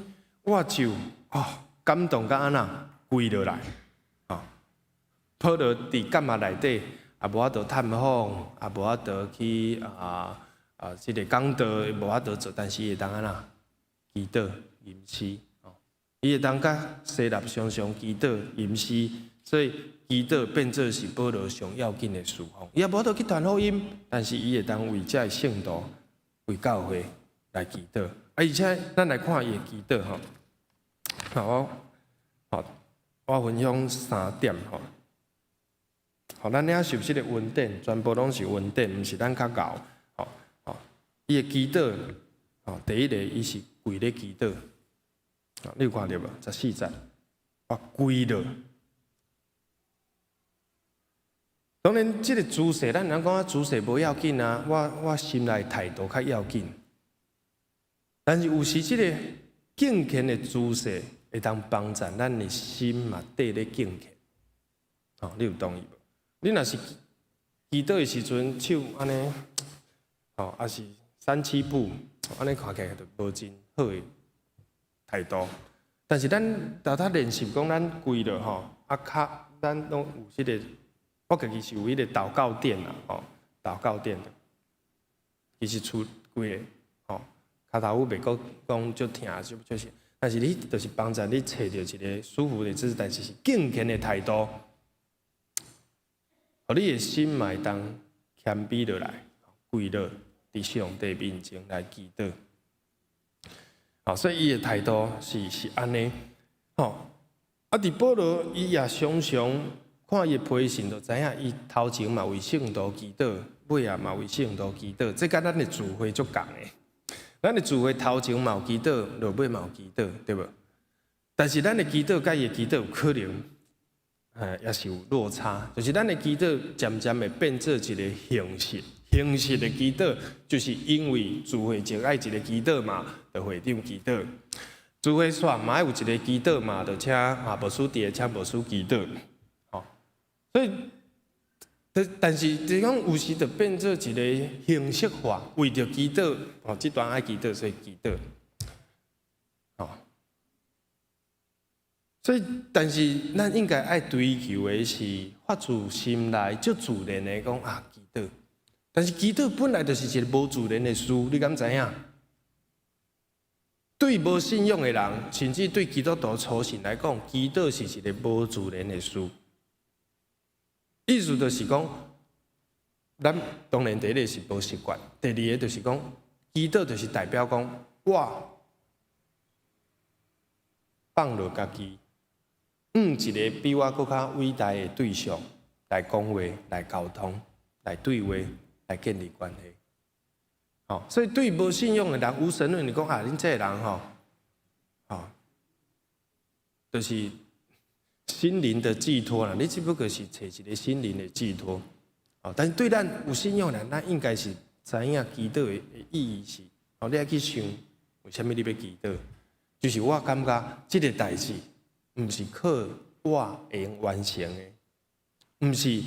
我就哦感動甲按怎跪落來，哦，保羅佇監獄內底，也無法度探訪，也無法度去啊啊，這個講道無法度做，但是伊會當按怎祈禱吟詩，哦，伊會當佮希臘常常祈禱吟詩，所以祈禱變做是保羅上要緊的事奉。伊也無法度去傳福音，但是伊會當為遮的聖徒、為教會來祈禱。啊，而且咱來看伊的祈禱吼，好，好，我分享三點吼。好，咱領受這個恩典，全部攏是恩典，毋是咱較𠢕。吼，吼，伊的祈禱，吼，第一个伊是跪咧祈禱。你有看著無？14節，我跪落。當然，這個姿勢，咱人講姿勢無要緊啊，我我心內態度較要緊。但是有時這個敬虔的姿勢，會當幫助咱的心嘛，綴咧敬虔。吼，你有同意無？你若是祈禱的時陣，手按呢，吼，抑是三七步，按呢看起來就無真好的態度。但是咱逐逐練習講，咱跪落吼，啊，跤咱攏有這個，我家己是有彼個禱告墊啦，吼，禱告墊的，其實厝規個，吼，跤頭趺袂閣講足疼，足就是，但是你就是幫助你揣著一個舒服的姿勢，但是是敬虔的態度，予你的心嘛會當謙卑落來，跪落佇上帝面前來祈禱。吼，所以伊的態度是按呢，吼。啊，佇保羅伊也常常看伊的批信，就知影伊頭前嘛為聖徒祈禱，尾仔嘛為聖徒祈禱，這佮咱的聚會足仝的。咱的聚會頭前嘛有祈禱，落尾嘛有祈禱，對無？但是咱的祈禱佮伊的祈禱有可能，也是有落差，就是咱的祈禱漸漸會變做一個形式，形式的祈禱，就是因為聚會前愛一個祈禱嘛，就會長祈禱。聚會煞嘛愛有一個祈禱嘛，就請啊牧師佇咧請牧師祈禱，吼。所以，但是就是講有時就變做一個形式化，為著祈禱，吼，這段愛祈禱，所以祈禱，吼。所以，但是咱應該愛追求的是發自心內、足自然的講啊祈禱。但是祈禱本來就是一個無自然的事，你敢知影？對無信仰的人，甚至對基督徒初信來講，祈禱是一個無自然的事。意思就是講，咱當然第一个是無習慣，第二个就是講，祈禱就是代表講，我放落家己，向一个比我閣較偉大的對象來講話、來溝通、來對話、來建立關係。吼，所以對無信仰的人、無神論，你講啊，恁這个人吼，吼，就是心靈的寄託啦。你只不過是揣一个心靈的寄託，哦。但是對咱有信仰的人，咱應該是知影祈禱的意義是，哦，你愛去想，為啥物你欲祈禱？就是我感覺這个代誌，毋是靠我會用完成的，毋是。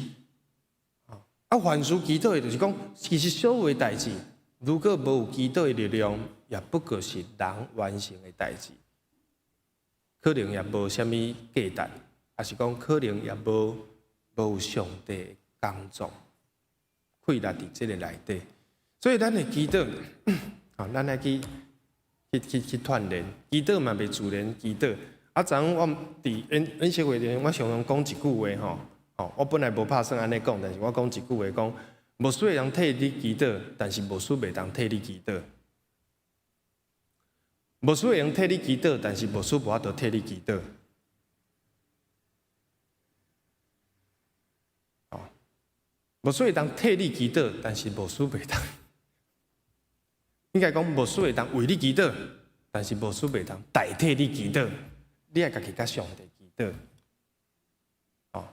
啊，凡事祈禱的，就是講，其實所有的代誌，如果無有祈禱的力量，也不過是人完成的代誌，可能也無啥物價值，抑是講可能也無有上帝的工作，氣力佇這个內底。所以咱的祈禱，啊，咱愛去鍛鍊，祈禱嘛袂自然，祈禱。啊，昨昏我佇演說會裡，我常常講一句話吼，吼，我本來無拍算按呢講，但是我講一句話講，牧師會當替你祈禱，但是牧師袂當替你祈禱。牧師會用替你祈禱，但是牧師無法度替你祈禱。哦，牧師會當替你祈禱，但是牧師袂當。應該講牧師會當為你祈禱，但是牧師袂當代替你祈禱。你愛家己佮上帝祈禱。哦，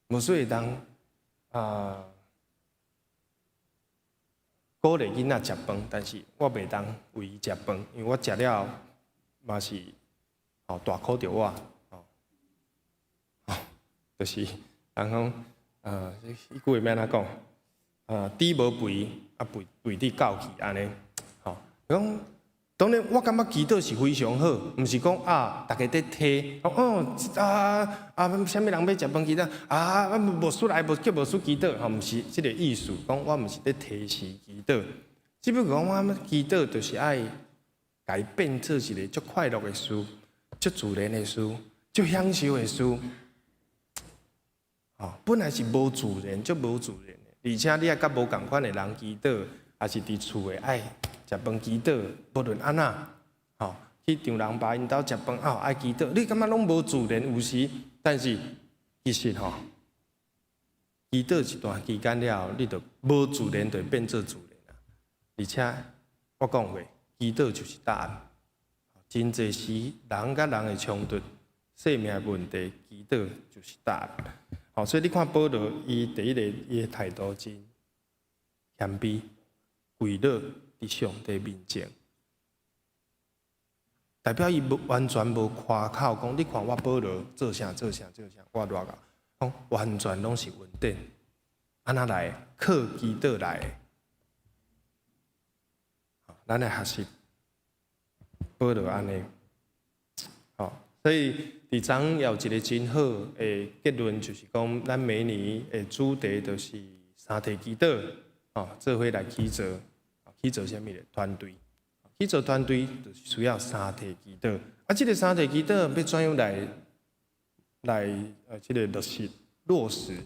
牧師會當啊鼓勵囡仔食飯，但是我袂當為伊食飯，因為我食了嘛是哦大苦著我，哦，就是人講啊，彼句話欲按怎講？啊，豬無肥，啊肥肥佇狗去按呢，吼，講當然我感覺祈禱是非常好，毋是講啊，逐家佇提，哦啊啊，啥物人欲食飯祈禱啊，牧師來無叫牧師祈禱，吼，毋是這个意思，講我毋是佇提示祈禱，只不過講我祈禱就是愛共伊變做一个足快樂的事，足自然的事，足享受的事，吼，本來是無自然，足無自然的，而且你愛佮無仝款的人祈禱，抑是佇厝的愛食飯祈禱，無論按怎，吼，去丈人爸𪜶兜食飯，哦，愛祈禱，你感覺攏無自然有時，但是其實吼，祈禱一段期間了後，你就無自然就會變做自然啊。而且我講過，祈禱就是答案。真濟時人佮人的衝突、生命的問題，祈禱就是答案。吼，所以你看保羅，伊第一个伊的態度真謙卑，跪落佇上帝面前。代表伊無完全無誇口講，你看我保羅做啥做啥做啥，我偌𠢕，講完全攏是恩典。按怎來？靠祈禱來的。咱來學習保羅按呢。吼，所以佇昨昏也有一个真好的結論，就是講咱每年的主題就是三體祈禱，吼，做伙來起造，起造啥物咧？團隊。去做團隊就是需要三體祈禱，啊，這个三體祈禱欲怎樣來這个落實，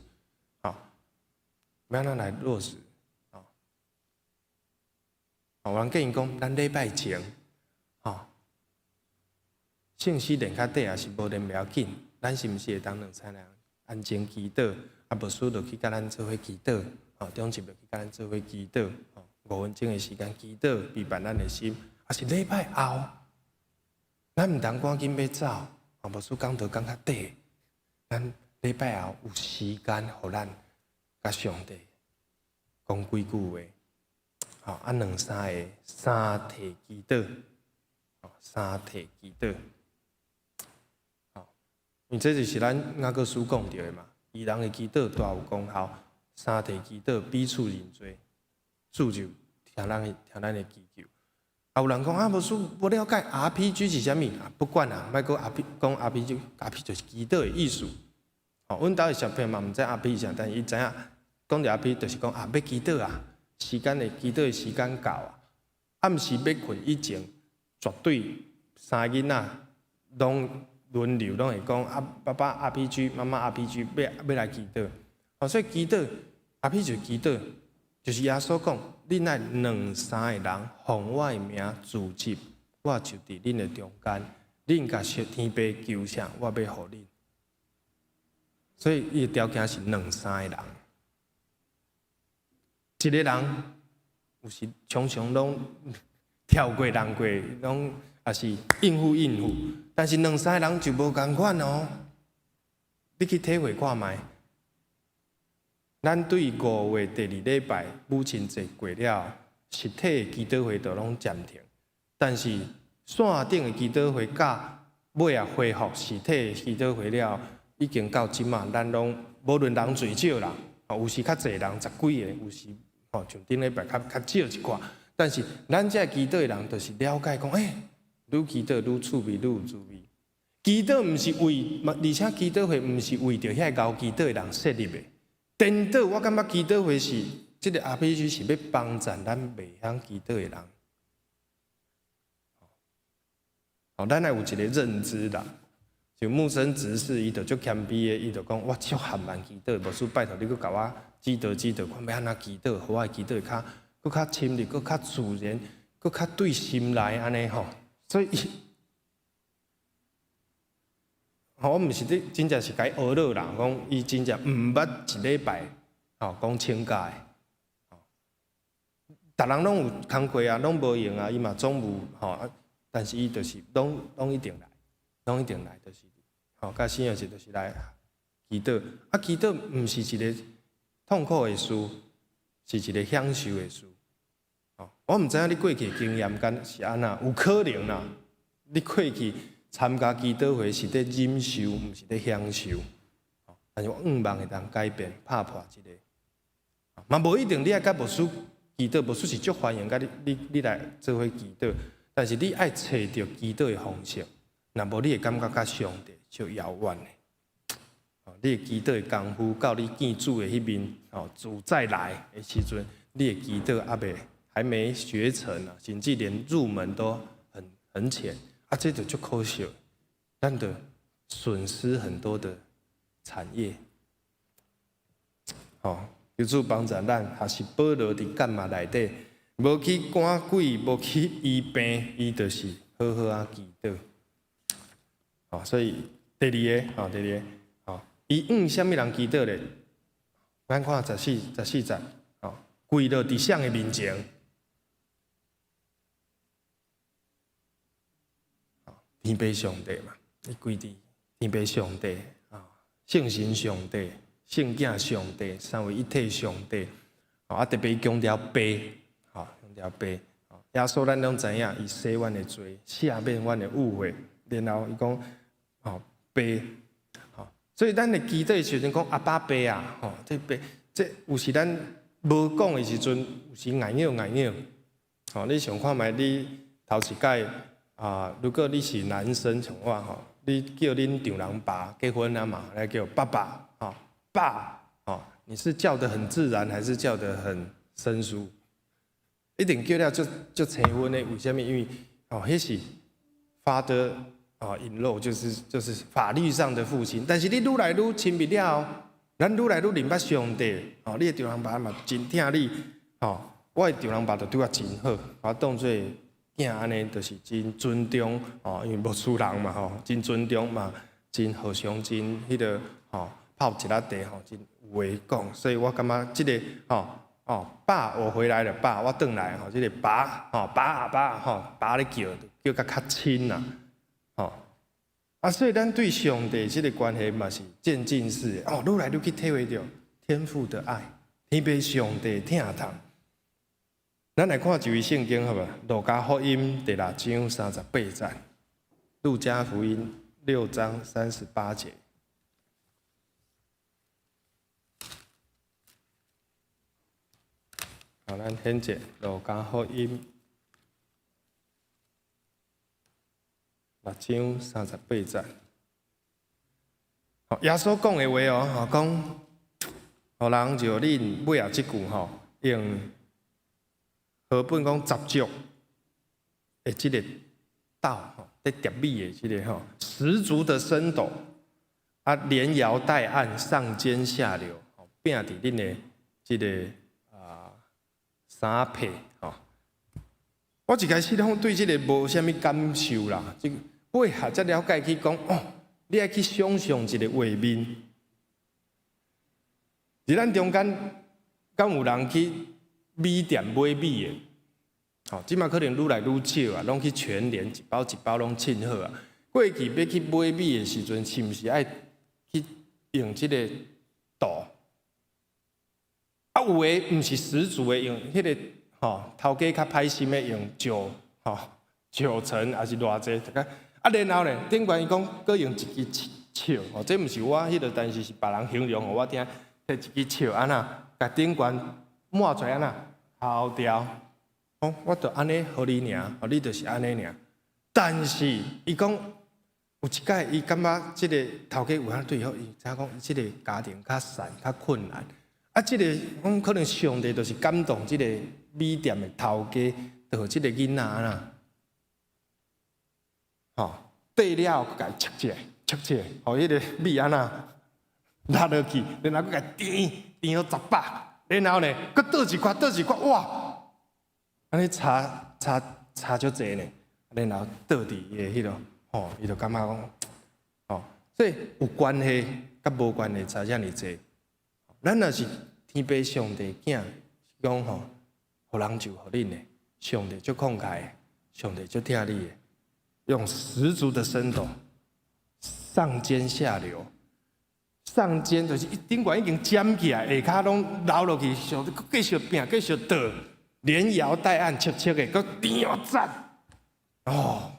吼，欲按怎來落實？吼，有人建議講，咱禮拜前，吼，聖詩練較短，抑是無練袂要緊，咱是毋是會當兩三个人安靜祈禱？啊，牧師就去佮咱做伙祈禱，吼，長執就去佮咱做伙祈禱，吼。5分鐘的時間祈禱，預備咱的心，抑是禮拜後，咱毋通趕緊欲走，啊，牧師講道講較短，咱禮拜後有時間，予咱佮上帝講幾句話，吼，啊，兩三个三體祈禱，三體祈禱，吼，因為這就是咱雅各書講著的嘛，義人的祈禱大有功效，三體祈禱彼此認罪。主就聽咱的祈求。啊，有人講啊，牧師無了解 RPG 是啥物啊？不管啊，莫閣 R P 講 RPG，RPG 就是祈禱的意思。吼，阮兜的小朋友嘛毋知 RPG 啥，但是伊知影講著 RPG 就是講啊，欲祈禱啊，時間的祈禱的時間到啊。暗時欲睏以前，絕對三个囡仔攏輪流攏會講啊，爸爸 RPG，媽媽 RPG，欲來祈禱。哦，所以祈禱 RPG 就是祈禱。就是耶穌講，恁愛兩三个人奉我的名聚集，我就佇恁的中間。恁共天父求啥，我欲予恁。所以伊的條件是兩三個人，一個人有時常常攏跳過人過，攏也是應付應付。但是兩三個人就無仝款哦。你去體會看覓。咱對5月第二禮拜母親節過了，實體的祈禱會就攏暫停。但是線頂的祈禱會甲尾仔恢復實體的祈禱會了，已經到這馬，咱攏無論人濟少啦，有時較濟人十幾个，有時吼像頂禮拜較少一寡。但是咱這祈禱的人，就是了解講，欸，愈祈禱愈趣味，愈有滋味。祈禱毋是為，而且祈禱會毋是為著遐𠢕祈禱的人設立的。顛倒，我感覺祈禱會是這个 RPG 是欲幫助咱袂曉祈禱的人。哦，咱愛有一个認知啦。像牧師執事，伊就足謙卑的，伊就講我足含慢祈禱，牧師拜託你閣共我指導指導，看欲按怎祈禱，予我的祈禱會較閣較深入，閣較自然，閣較對心內按呢吼。所以，吼，我毋是咧，真正是共伊呵咾啦，講伊真正毋捌一禮拜吼講請假的，吼，逐人攏有工課啊，攏無閒啊，伊嘛總有吼，但是伊就是攏一定來，攏一定來，就是吼，佮死樣是就是來祈禱。啊，祈禱毋是一个痛苦的事，是一个享受的事。吼，我毋知影你過去的經驗敢是按怎，有可能啦，你過去參加祈禱會是咧忍受，毋是咧享受。但是我向望會當改變，拍破這个。嘛無一定你愛佮牧師祈禱，牧師是足歡迎佮你來做伙祈禱。但是你愛揣著祈禱的方式，若無你會感覺佮上帝足遙遠的。你的祈禱的功夫到你見主的彼面，哦，主再來的時陣，你的祈禱猶未還沒學成啊，甚至連入門都很淺。啊，這就足可惜，咱就損失很多的產業。吼，求主幫助咱，學習保羅佇監獄內底，無去趕鬼，無去醫病，伊就是好好仔祈禱。吼，所以第二个，吼，第二个，吼，伊向啥物人祈禱咧？咱看14節，吼，跪落佇誰的面前？天父上帝嘛，伊跪佇天父上帝啊，聖神上帝、聖囝上帝、三位一體上帝，啊，特別強調爸，吼，強調爸，耶穌咱攏知影，伊洗阮的罪，赦免阮的誤會，然後伊講，吼爸，吼，所以咱的祈禱的時陣講阿爸爸啊，吼，這爸，這有時咱無講的時陣，有時硬拗硬拗，吼，你想看覓？你頭一擺啊，如果你是男生像我吼，你叫恁丈人爸結婚啊嘛，來叫爸爸，吼，爸，吼，你是叫得很自然，還是叫得很生疏？一定叫了足足生分的，為啥物？因為哦，彼是 father 啊，in law 就是法律上的父親。但是你愈來愈親密了後，咱愈來愈認捌上帝，哦，你的丈人爸嘛真疼你，哦，我的丈人爸就對我真好，我當做囝按呢，就是真尊重，哦，因為牧師人嘛，吼，真尊重嘛，真和尚，真彼個吼泡一粒茶吼，真有話講，所以我感覺這個吼。哦，爸，我回來了，爸，我轉來吼，這個爸，吼，爸啊爸，吼，爸咧叫，叫甲較親啦，吼，啊，所以咱對上帝這個關係嘛是漸進式的，哦，愈來愈去體會著天父的愛，天父上帝疼痛。咱來看一位聖經好無？路加福音第六章三十八節，路加福音六章三十八節。好，咱先者路加福音六章三十八節。好，耶穌講的話哦，吼講，予人就恁尾仔這句吼，用和本講十足的這個斗吼，咧疊米的這個吼，十足的升斗，啊，連搖帶按，上尖下流，吼，拚佇恁的這個。衫被吼，我一開始攏對這個無啥物感受啦。這尾下才了解去講哦，你愛去想像一個畫面，佇咱中間，敢有人去米店買米的？吼，這馬可能愈來愈少啊，攏去全聯一包一包攏稱好啊。過去欲去買米的時陣，是毋是愛去用這個斗？啊，有的毋是十足的，用彼個吼頭家較歹心的用石吼石層，抑是偌濟，啊，然後呢，頂懸伊講閣用一支尺吼，這毋是我彼個，但是是別人形容予我聽，提一支尺按怎，共頂懸抹出來按怎，頭掉，講我就按呢予你爾，吼你就是按呢爾。但是伊講有一擺，伊感覺這個頭家有啥對好，伊知影講這個家庭較散較困難。啊，這個講可能上帝就是感動這個米店的頭家，就予這個囡仔啦，吼，綴了後閣共伊切一下，切一下，予彼個米按怎落落去，然後閣共甜甜予十飽，然後呢，閣倒一塊，倒一塊，哇！按呢差差差足濟呢，然後倒佇伊的彼個，吼，伊就感覺講，吼，所以有關係佮無關係差遮爾濟。咱若是天父上帝囝，講吼，予人就予恁的，上帝足慷慨的，上帝足疼你的，用十足的升斗，上尖下流，上尖就是頂懸已經尖起來，下跤攏流落去，上閣繼續拚，繼續倒，連搖帶按，切切的，閣甜又讚，哦，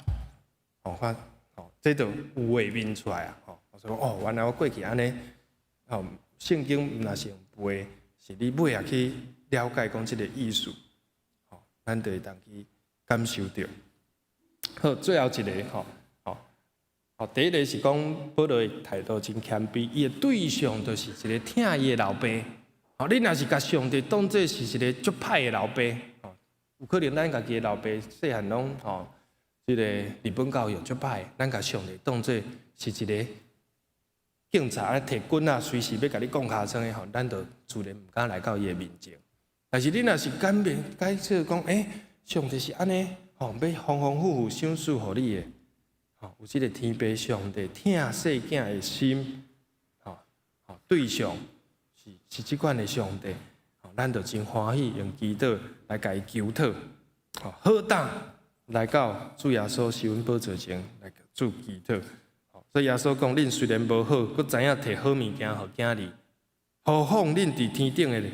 哦，看，哦，這就有畫面出來啊，吼，我說哦，原來我過去按呢，哦。聖經毋若是用背，是你尾仔去了解講這個意思，吼，咱就會當去感受著。好，最後一個吼，吼，吼，第一個是講保羅的態度真謙卑，伊的對象就是一個疼伊的老爸。吼，你若是共上帝當做是一個足歹的老爸，吼，有可能咱家己的老爸細漢攏吼，這個日本教育足歹，咱共上帝當做是一個。警察提棍仔，隨時欲共你摃尻川的吼，咱就自然毋敢來到伊的面前。但是你若是改變改做講，欸，上帝是按呢，吼，欲豐豐富富賞賜予你的，吼，有這個天父上帝疼細囝的心，吼，吼，對象是是這款的上帝，吼，咱就真歡喜用祈禱來共伊求討，吼，好膽來到主耶穌施恩寶座前來做祈禱。所以耶穌講：恁雖然無好，閣知影提好物件予囝兒，何況恁佇天頂的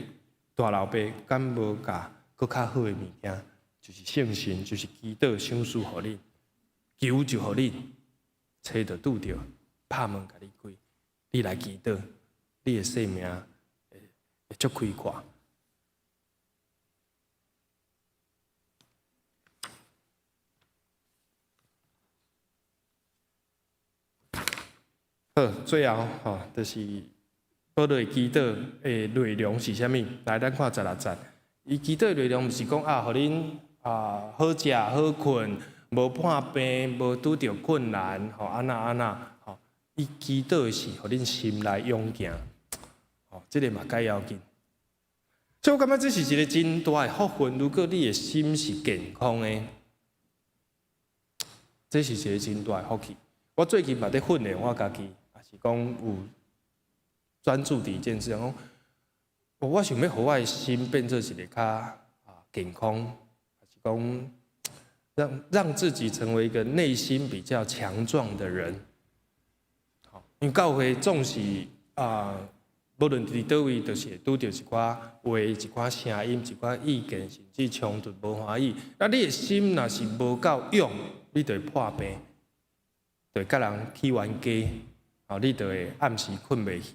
大老爸，敢無共閣較好的物件就是聖神，就是祈禱賞賜予恁，求就予恁，揣就拄著，拍門共你開，你來祈禱，你的生命會足開闊。好，最後吼，就是保祿祈禱的內容是啥物？來，咱看十六節。伊祈禱的內容毋是講啊，予恁啊好食好睏，無破病，無拄著困難，吼按那按那，吼。伊祈禱的是予恁心內勇健，吼，這个嘛較要緊。所以我感覺這是一個真大的福分。如果你的心是健康的，這是一個真大的福氣。我最近嘛佇訓練我家己，也是講有專注佇一件事，講我想欲予我的心變做一個較啊健康，還是講讓自己成為一個內心比較強壯的人。好，因為教會總是啊，無論佇佗位，就是會拄著一寡話、一寡聲音、一寡意見，甚至衝突、無歡喜。啊，你的心若是無夠勇，你就會破病，就會佮人起冤家，哦，你就會暗時睏袂去，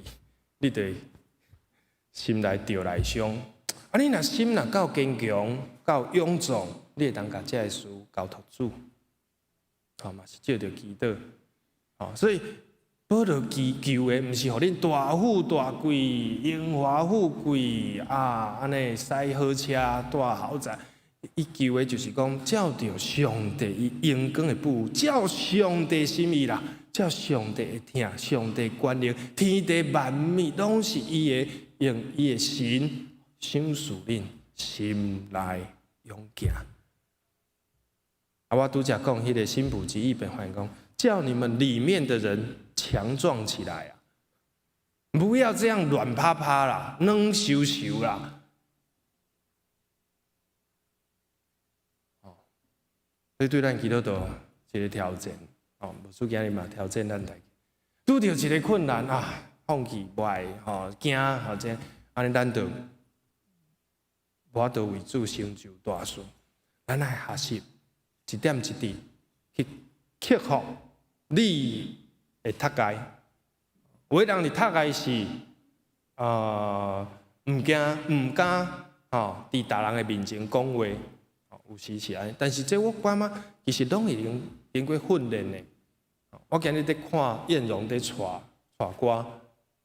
你就會心內著內傷。啊，你若心若夠堅強、夠勇壯，你會當共這个事交託主，吼嘛是藉著祈禱，吼，所以保祿祈求的，毋是予恁大富大貴、榮華富貴啊，按呢駛好車、住豪宅。伊求的就是講，照著上帝伊榮光的寶，照上帝心意啦，照上帝的疼，上帝權能，天地萬物攏是伊的，用伊的神賞賜恁心內勇健。啊，我拄才講彼个新普及譯本翻講，叫你們裡面的人強壯起來啊！不要這樣軟趴趴啦，軟岫岫啦。哦，這對咱基督徒一個挑戰，哦，牧師今日嘛挑戰咱大家，拄著一個困難啊，放棄無愛，吼，驚，或者按呢咱就無法度為主成就大事。咱愛學習一點一滴去克服你的讀界。有的人佇讀界是，毋驚毋敢，吼，佇大人的面前講話，有時是按呢。但是這我感覺其實攏已經經過訓練的。我今日佇看燕榮佇帶帶歌，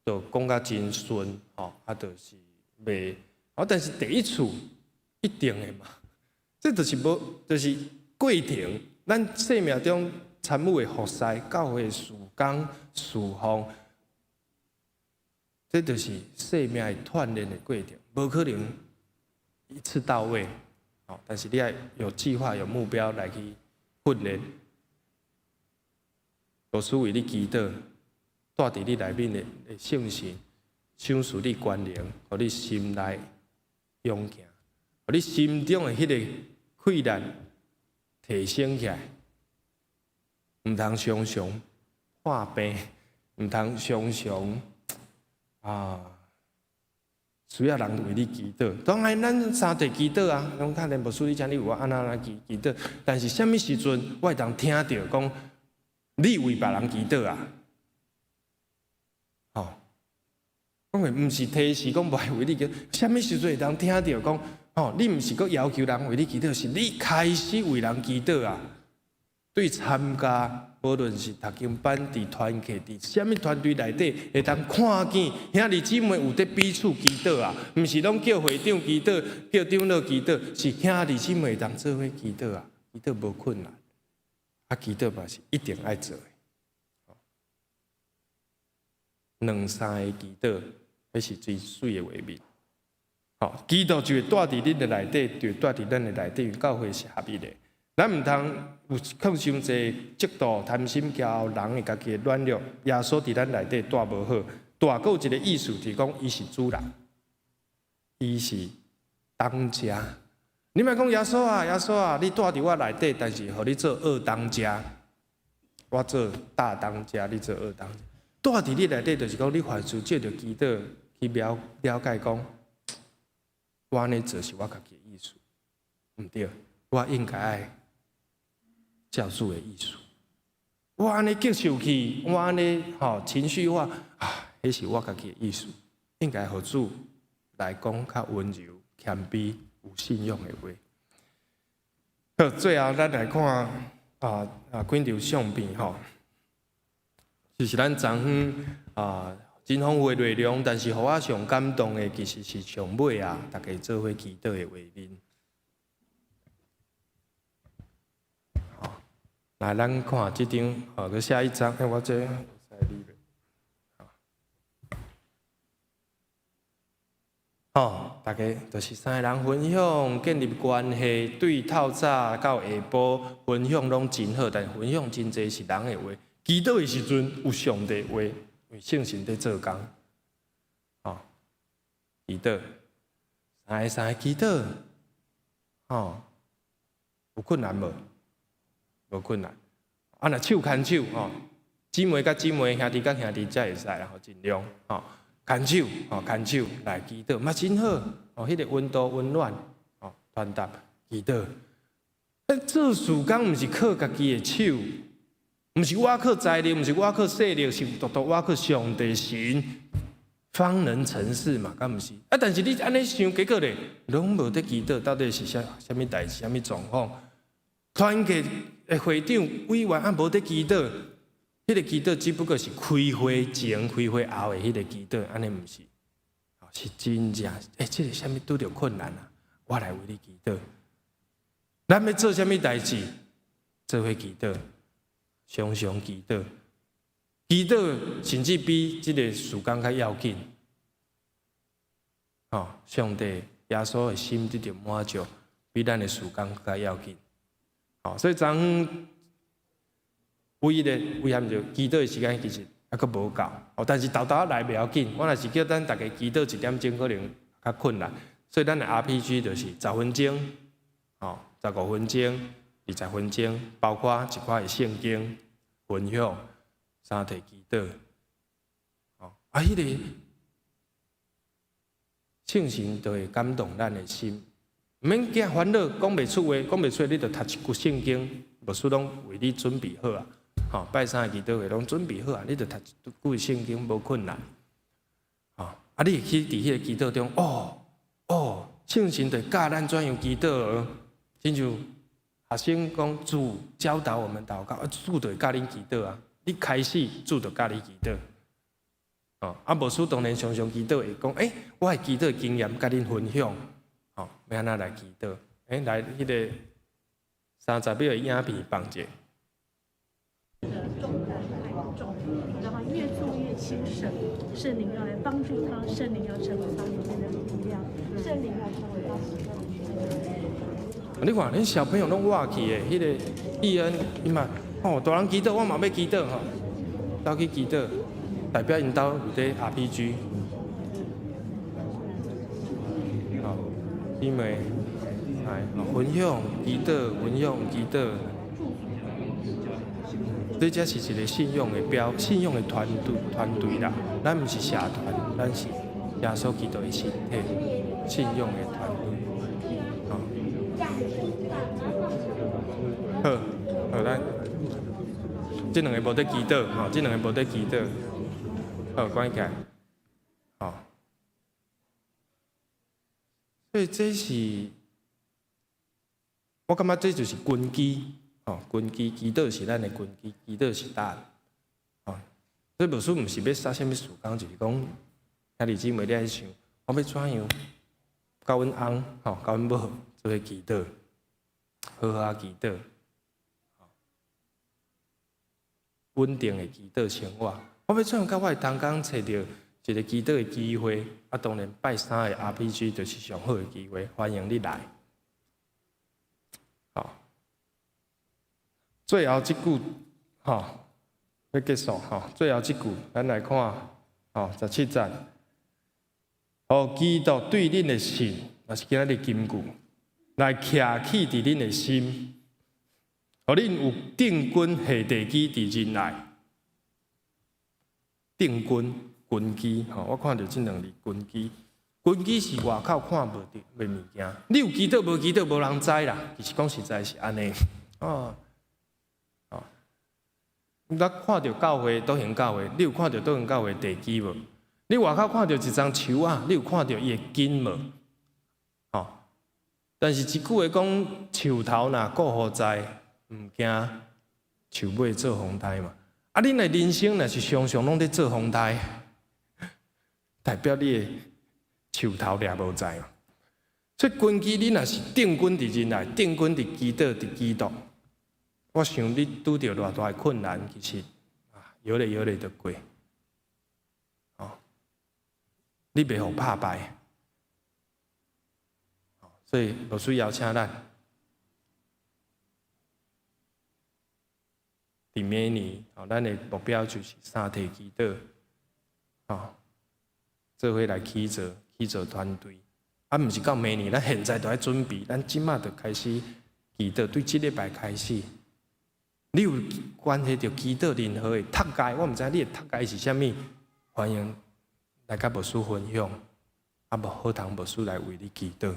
就講甲真順，吼，啊，就是袂，啊，但是第一次一定會嘛，這就是無，就是過程。咱生命中參與的服侍、教會事工、事奉，這就是生命的鍛鍊的過程，無可能一次到位。哦，但是你愛有計劃、有目標來去訓練。牧師為你祈禱，住佇你內面的聖神，賞賜你權能，予你心內勇健，予你心中的彼個氣力提升起來。毋通常常破病，毋通常常啊需要人為你祈禱。當然，咱三地祈禱啊，講較連牧師你請你為我按怎按怎祈祈禱。但是啥物時陣我會當聽著講，你為別人祈禱啊？吼，講的毋是提示講無愛為你祈禱，啥物時陣會當聽著講，吼，你毋是閣要求人為你祈禱，是你開始為人祈禱啊。對參加，無論是讀經班、佇團契、佇啥物團隊內底，會當看見兄弟姊妹有佇彼此祈禱啊，毋是攏叫會長祈禱、叫長老祈禱，是兄弟姊妹會當做伙祈禱啊，祈禱無困難，啊，祈禱嘛是一定愛做的。兩三个祈禱，彼是最媠的畫面。吼，基督就會住佇恁的內底，就會住佇咱的內底，因為教會是合一的。咱毋通有放傷濟嫉妒、貪心、驕傲，人的家己的軟弱。耶穌佇咱內底住無好，住閣有一個意思，就是講伊是主人，伊是當家。你莫講耶穌啊，耶穌啊，你住佇我內底，但是予你做二當家，我做大當家，你做二當家。住佇你內底，就是講你凡事藉著祈禱去了了解講，我按呢做是我家己的意思，毋對。我應該愛照主的意思。我按呢激受氣，我按呢吼情緒化啊，彼是我家己的意思，應該予主來講較溫柔、謙卑、有信仰的話。好，最後咱來看幾張相片吼，就是咱昨昏真豐富的內容，但是予我上感動的其實是上尾啊，大家做伙祈禱的畫面。好，來咱看這張，好，閣下一張，欸，我這會使理袂？吼，大家就是三个人分享，建立關係，對透早到下晡分享攏真好，但分享真濟是人的話，祈禱的時陣有上帝話，因為聖神佇做工。吼，祈禱，三个三个祈禱，吼，有困難無？無困難。啊，若手牽手，吼，姊妹佮姊妹，兄弟佮兄弟才會使啦，吼，盡量，吼。牽手，吼，牽手來祈禱嘛真好，哦，彼個溫度溫暖，哦，傳達祈禱。咱做事工毋是靠家己的手，毋是我靠財力，毋是我靠勢力，是獨獨我靠上帝神，方能成事嘛，敢毋是？啊，但是你按呢想，結果咧，攏無佇祈禱，到底是啥啥物代誌，啥物狀況？團契的會長委員啊，無佇祈禱。彼個祈禱只不過是開會前、開會後的彼個祈禱，按呢毋是，是真正。欸，這個啥物拄著困難啊？我來為你祈禱。咱欲做啥物代誌？做伙祈禱，常常祈禱，祈禱甚至比這個事工較要緊。哦，上帝耶穌的心得著滿足，比咱的事工較要緊。哦，所以昨昏唯一的遺憾就祈禱的時間其實猶閣無夠，哦，但是沓沓來袂要緊。我若是叫咱逐家祈禱一點鐘，可能較困難。所以咱的 RPG 就是十分鐘，哦，15分鐘、20分鐘，包括一寡的聖經分享、三體祈禱，哦，啊，彼個聖神就會感動咱的心，毋免驚煩惱，講袂出話，講袂出話，你就讀一句聖經，牧師攏為你準備好啊。吼，拜三的祈禱會攏準備好啊，你就讀一句聖經無困難。吼，啊，你會去佇彼個祈禱中，哦哦，聖神就教咱怎樣祈禱，親像學生講主教導我們禱告，啊，主就會教恁祈禱啊。你開始主就教你祈禱。哦，啊，牧師當然常常祈禱會講，欸，我的祈禱經驗佮恁分享，吼，欲按怎來祈禱？欸，來，彼個30秒的影片放者。重擔太重，然後越做越輕省，聖靈要來幫助他，聖靈要成為他裡面的力量，聖靈要成為他喜樂裡面的。你看，恁小朋友攏活去的，彼個伊恩，伊嘛，哦，大人祈禱，我嘛欲祈禱吼，鬥去祈禱，代表𪜶兜有佇 RPG。吼，姊妹，來分享祈禱，分享祈禱。這才是一個信仰的標，信仰的團隊團隊啦。咱毋是社團，咱是耶穌基督的身體，信仰的團隊。吼，好，好，咱這兩个無佇祈禱，吼，這兩个無佇祈禱。好，關起來。吼，所以這是，我感覺這就是根基。吼，根基祈禱是咱的根基，祈禱是答案。吼，所以牧師毋是欲殺啥物事工，就是講兄弟姊妹你愛想，我欲怎樣佮阮翁吼，佮阮某做伙祈禱，好好仔祈禱，穩定的祈禱生活。我欲怎樣佮我的同工揣著一個祈禱的機會？啊，當然拜三的 RPG 就是上好的機會，歡迎你來。好，最後這句，吼，欲結束吼。最後這句，咱來看，吼，17節。哦，基督對恁的信，也是今仔日金句，來徛起佇恁的心，予恁有定根下地基佇仁愛。定根根基，吼，我看著這兩字根基，根基是外口看無著的物件，你有祈禱無祈禱，無人知啦。其實講實在是按呢。哦，哦，咱看著教會，倒行教會，你有看著倒行教會地基無？你外口看著一叢樹仔，你有看著伊的根無？哦，但是一句話講，樹頭若顧雨在，毋驚樹尾做風颱嘛。啊，恁的人生若是常常攏咧做風颱，代表你的樹頭掠無在嘛。所以根基你若是定根佇仁愛，定根佇祈禱，佇基督，我想你拄著偌大的困難，其實啊，搖咧搖咧就過。哦，你袂予拍敗。所以牧師邀請咱，佇明年，哦，咱的目標就是三體祈禱，哦，做伙來起造起造團隊。啊，毋是到明年，咱現在就愛準備，咱這馬就開始祈禱，對這禮拜開始。你有關係著祈禱任何的讀解，我毋知你的讀解是啥物，歡迎來佮牧師分享，啊，無好通牧師來為你祈禱。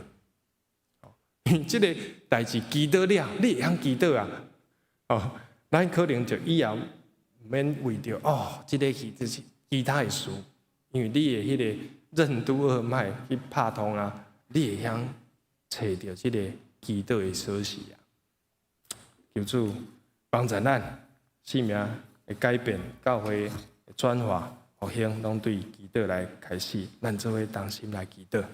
因為這个代誌祈禱了，你會曉祈禱啊？哦，咱可能就以後毋免為著哦，這个是這是其他的事，因為你的彼个任督二脈去拍通啊，你會曉揣著這个祈禱的鎖匙啊。求主幫助咱生命的改變、教會的轉化、復興，攏對祈禱來開始。咱做伙同心來祈禱。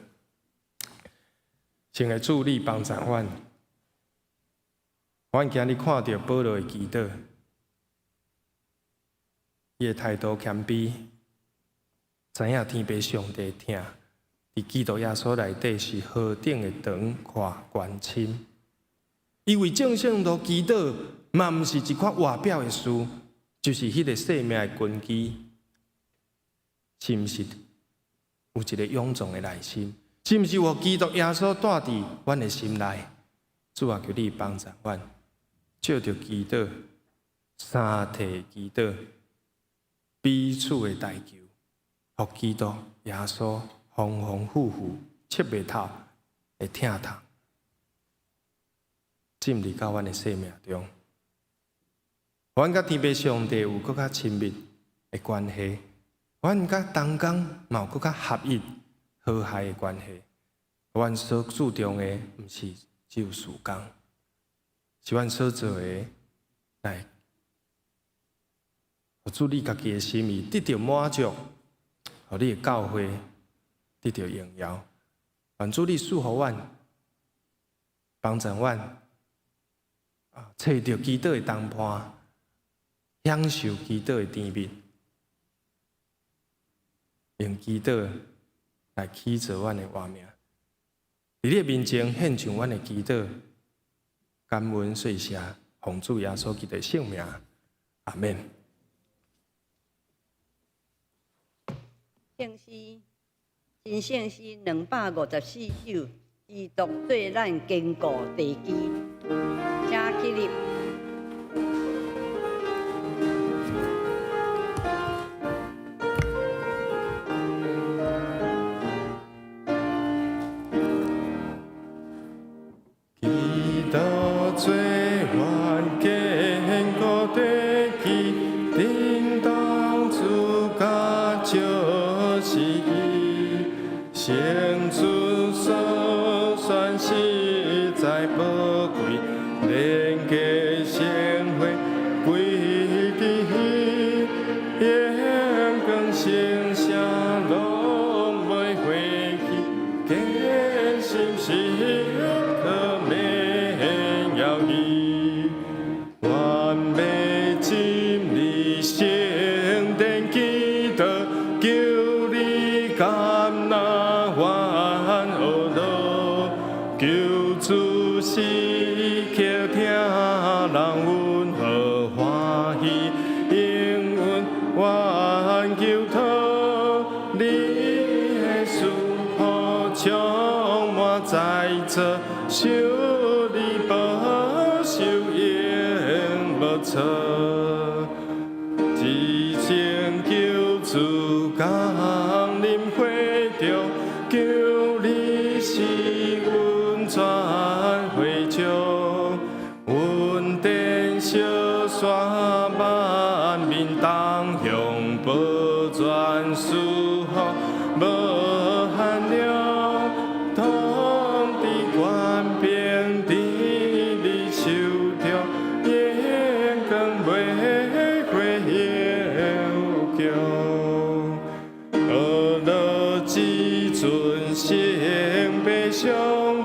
親愛主，你幫助阮，阮今日看著保羅的祈禱，伊的態度謙卑，知影天父上帝疼，佇基督耶穌內底是何等的長闊關深。伊為眾聖徒祈禱，嘛毋是一款外表的事，就是彼個生命的根基，是毋是有一个勇壯的內心？是毋是有基督耶穌住佇阮的心內？主啊，求你幫助阮，借著祈禱，三體祈禱，彼此的代求，予基督耶穌豐豐富富、切袂透的疼痛，進入到阮的生命中，阮佮天父上帝有閣較親密的關係，阮佮同工嘛有閣較合一、和諧的關係。阮所注重的，毋是只有事工，是阮所做的來，予主你家己的心意得著滿足，予你的教會得著榮耀。願主你賜予阮，幫助阮，啊，揣著祈禱的同伴，享受祈禱的甜蜜，用祈禱來起造阮的活命。佇你的面前獻上阮的祈禱，感恩謝謝，奉主耶穌基督的聖名，阿們。聖詩，新聖詩254首，基督做咱堅固地基，請起立。基督做阮堅固地基，叮當主家就是伊，聖主所選實在寶貴，連結聖會歸佇伊，榮光聖城攏袂廢去，堅心時刻免搖移，願欲進入聖殿祈禱，求你甘納阮呵咾，求主時刻聽人阮好歡喜，應允阮求託你的賜福充滿在座，受你保守永無錯。至聖求主降臨會中，求萬民同享保全賜福，無限量，統治權柄佇你手中，榮光袂會朽。阿樂至尊聖父上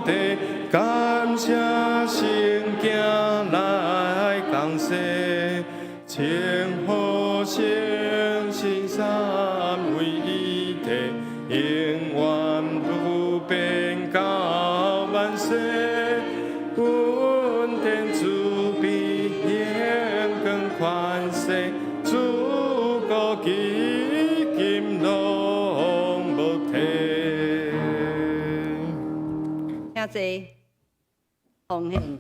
帝，感謝聖囝來降世，稱呼聖神三位一體，永遠不變到萬世。恩典慈悲榮光權勢，自古至今攏無退。請坐，奉獻，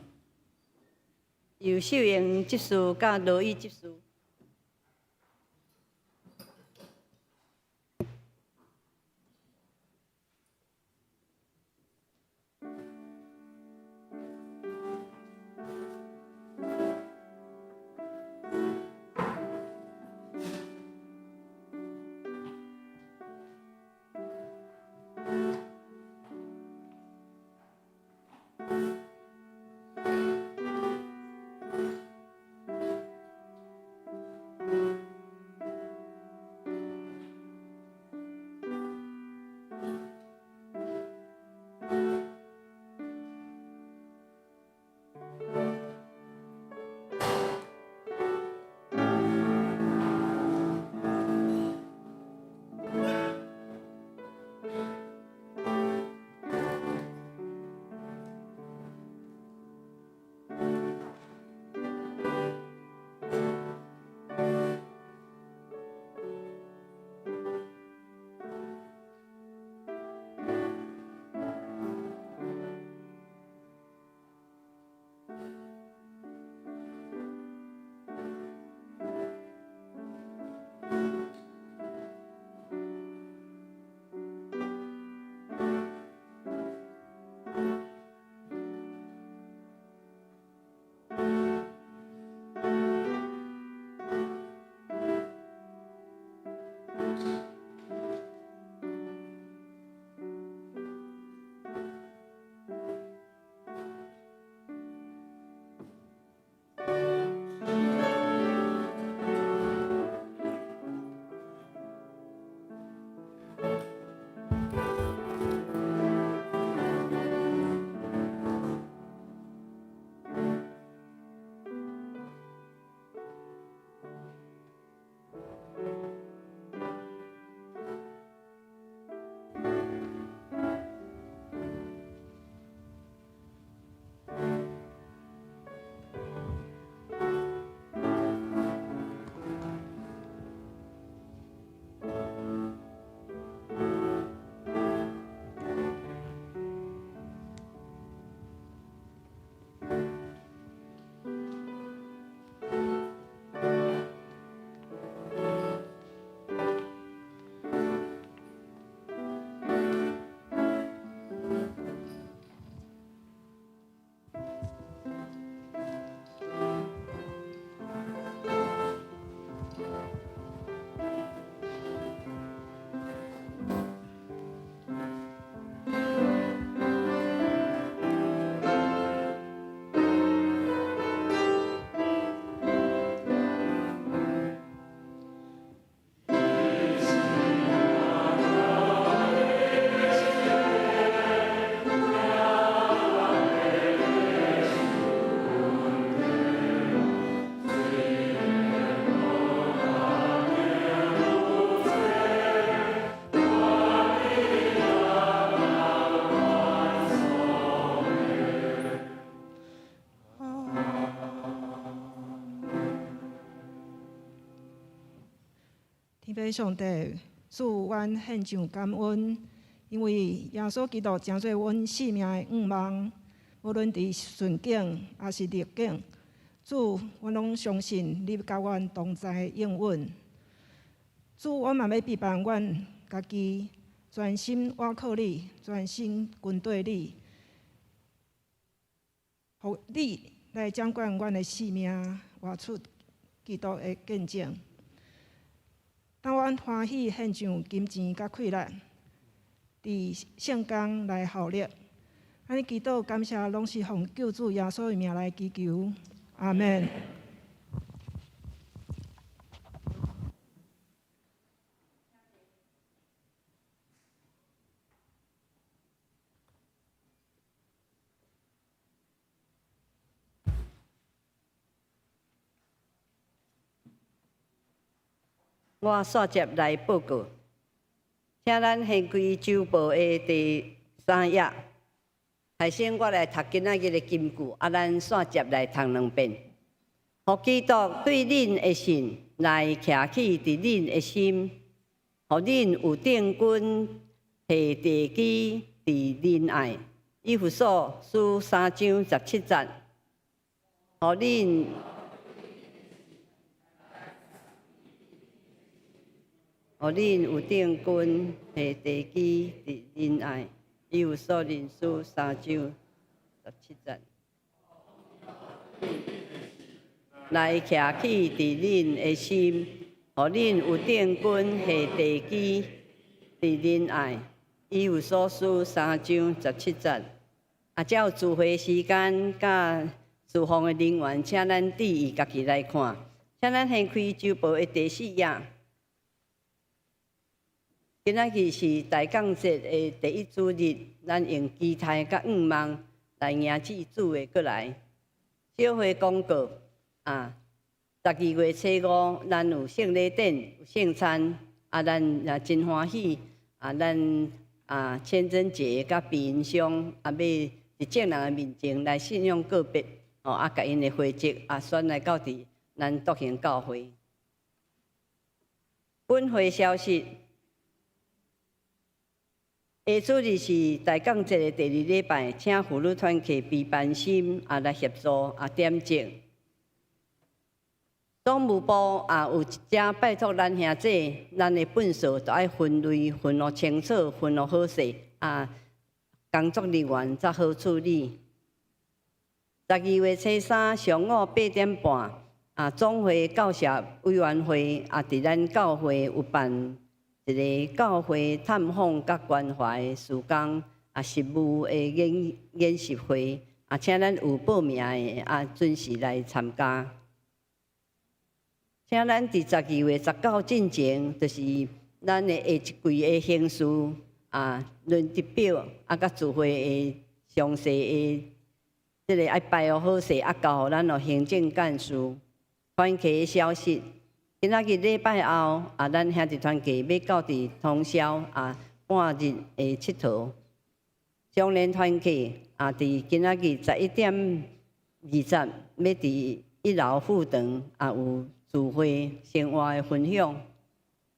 游秀英執事佮羅伊執事。天父上帝，主，阮獻上感恩，因為耶穌基督成做阮性命的向望，無論佇順境抑是逆境，主，阮攏相信你佮阮同在的應允。主，阮嘛欲備辦阮家己，專心倚靠你，專心跟綴你，予你來掌管阮的性命，活出基基督的見證。當阮歡喜獻上金錢佮氣力，佇聖工來效力。按呢祈禱感謝，攏是奉救主耶穌的名來祈求，阿們。我煞接來報告，請咱掀開週報的第三頁。開始我來讀今仔日的金句，啊，咱煞接來讀兩遍。予基督對恁的信來徛起佇恁的心，予恁有定根下地基佇仁愛。以弗所書三章十七節，予恁。予恁有定根下地基佇仁愛。以弗所書三章十七節，來徛起佇恁的心，予恁有定根下地基佇仁愛。以弗所書三章十七節。啊，才有聚會時間，佮事奉的人員，請咱注意家己來看。請咱掀開週報的第四頁。今仔日是大降節的第一主日，咱用期待佮願望來迎接主的過來。小會廣告啊，12月初五，咱有聖禮典、有聖餐，啊，咱也真歡喜啊，咱啊千珍姐佮毕云香啊，欲佇眾人的面前來信仰告別，哦，啊，共𪜶的會籍啊選來到佇咱獨行教會。本會消息。下主日是大降節的第二禮拜，請婦女團契畢班心啊來協助啊點燭。總務部啊有一隻拜託咱兄弟，咱的糞掃都愛分類，分予清楚，分予好勢啊，工作人員才好處理。12月初三上午8點半啊，總會教協委員會啊，佇咱教會有辦一個教會探訪佮關懷事工啊，實務的研習會啊，請咱有報名的啊，準時來參加。請咱佇12月19進前，就是咱的下一季的行事啊，輪值表啊，佮聚會的詳細的這个愛排予好勢，啊，交予咱的行政幹事。團契的消息，今仔日禮拜後啊，咱兄弟團契欲到佇通宵啊，半日的𨑨迌。少年團契啊，佇今仔日11點20，欲佇一樓副堂啊有聚會生活的分享。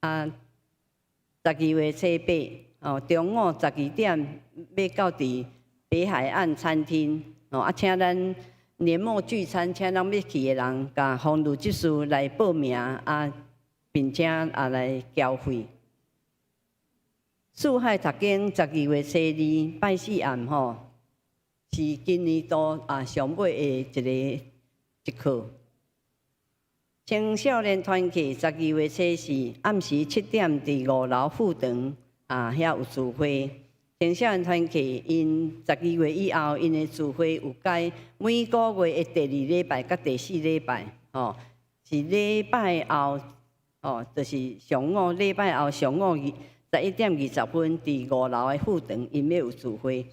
啊，12月初八哦，中午12點欲到佇北海岸餐廳哦，啊，請咱年末聚餐，請咱欲去的人，共風呂執事來報名啊，並且啊來繳費。四海讀經12月初二拜四暗吼，是今年度啊上尾的一个一課。青少年團契12月初四暗時7點佇五樓副堂啊，遐有聚會。青少年團契𪜶12月以後，𪜶的聚會有改每個月的第二禮拜佮第四禮拜，吼，是禮拜後，吼，就是上午禮拜後上午11點20分，佇五樓的副堂，𪜶欲有聚會。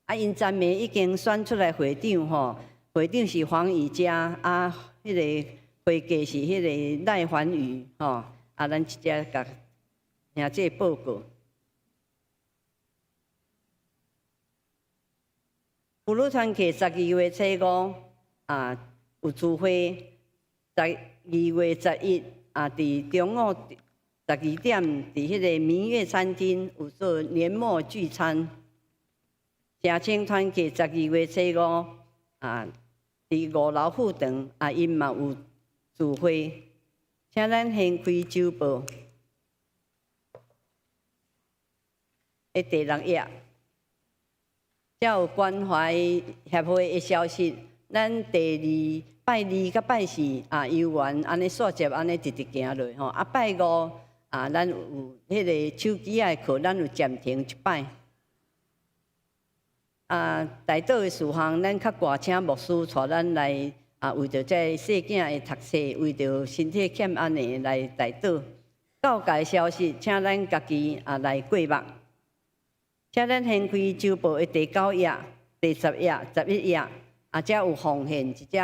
啊，𪜶昨暝已經選出來會長吼，會長是黃以佳，啊，彼个會計是彼个賴凡宇，吼，啊，咱直接共兄弟報告。婦女團契12月初五啊有聚會，12月11啊，佇中午12點，佇彼个明月餐廳有做年末聚餐。城青團契12月初五啊，佇五樓副堂啊，𪜶嘛有聚會，請咱掀開週報的第六頁，才有關懷協會的消息。咱第二拜二佮拜四啊，幼兒按呢煞接按呢直直行落吼。啊，拜五啊，咱有彼个手機仔的課，咱有暫停一擺。啊，代禱的事項，咱較懸請牧師帶咱來啊，為著這個細囝的讀冊，為著身體欠安的來代禱。告解消息，請咱家己啊來過目。請咱掀開週報的第九頁、第10頁、11頁，啊，遮有奉獻一隻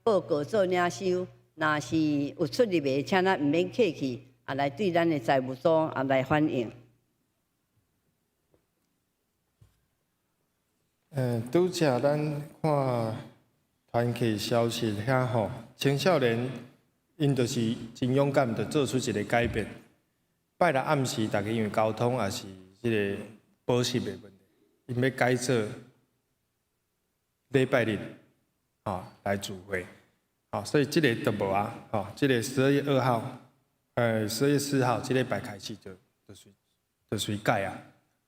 報告做領收。若是有出入的，請咱毋免客氣，啊，來對咱的財務組啊來反映。拄才咱看團契消息遐吼，青少年𪜶就是真勇敢，就做出一個改變。拜六暗時，大家因為交通也是這個補習的問題，𪜶欲改做禮拜日吼來聚會，吼，所以這個就無啊，吼，這個12月2號，12月4號，這禮拜開始就隨改啊，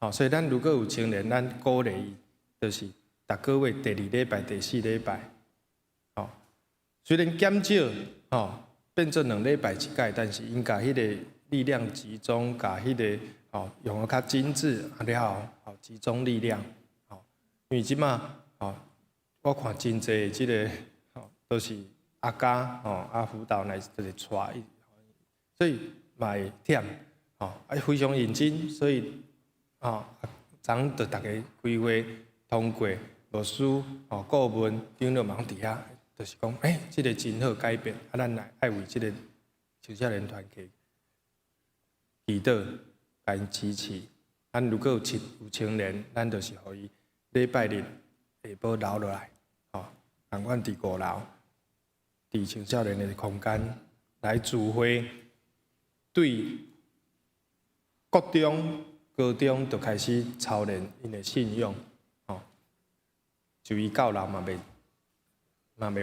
吼，所以咱如果有青年，咱鼓勵伊，就是逐個月第二禮拜、第四禮拜，吼，雖然減少，吼，變做兩禮拜一擺，但是𪜶共彼個力量集中，共彼個吼用得較精緻，啊了後，吼集中力量，吼，因為這馬，吼，我看真濟這個，吼，都是阿家，吼，啊輔導來就是帶伊，所以嘛會忝，吼，啊非常認真，所以，吼，昨昏就逐家開會通過，牧師，吼，顧問長老嘛攏佇遐，就是講，欸，這個真好改變，啊，咱來愛為這個青少年團契祈禱，共𪜶支持。咱如果有青年，咱就是予伊禮拜日下晡留落來，吼，共阮佇五樓，佇青少年的空間來聚會，對國中、高中就開始操練𪜶的信仰，吼，就伊到老嘛袂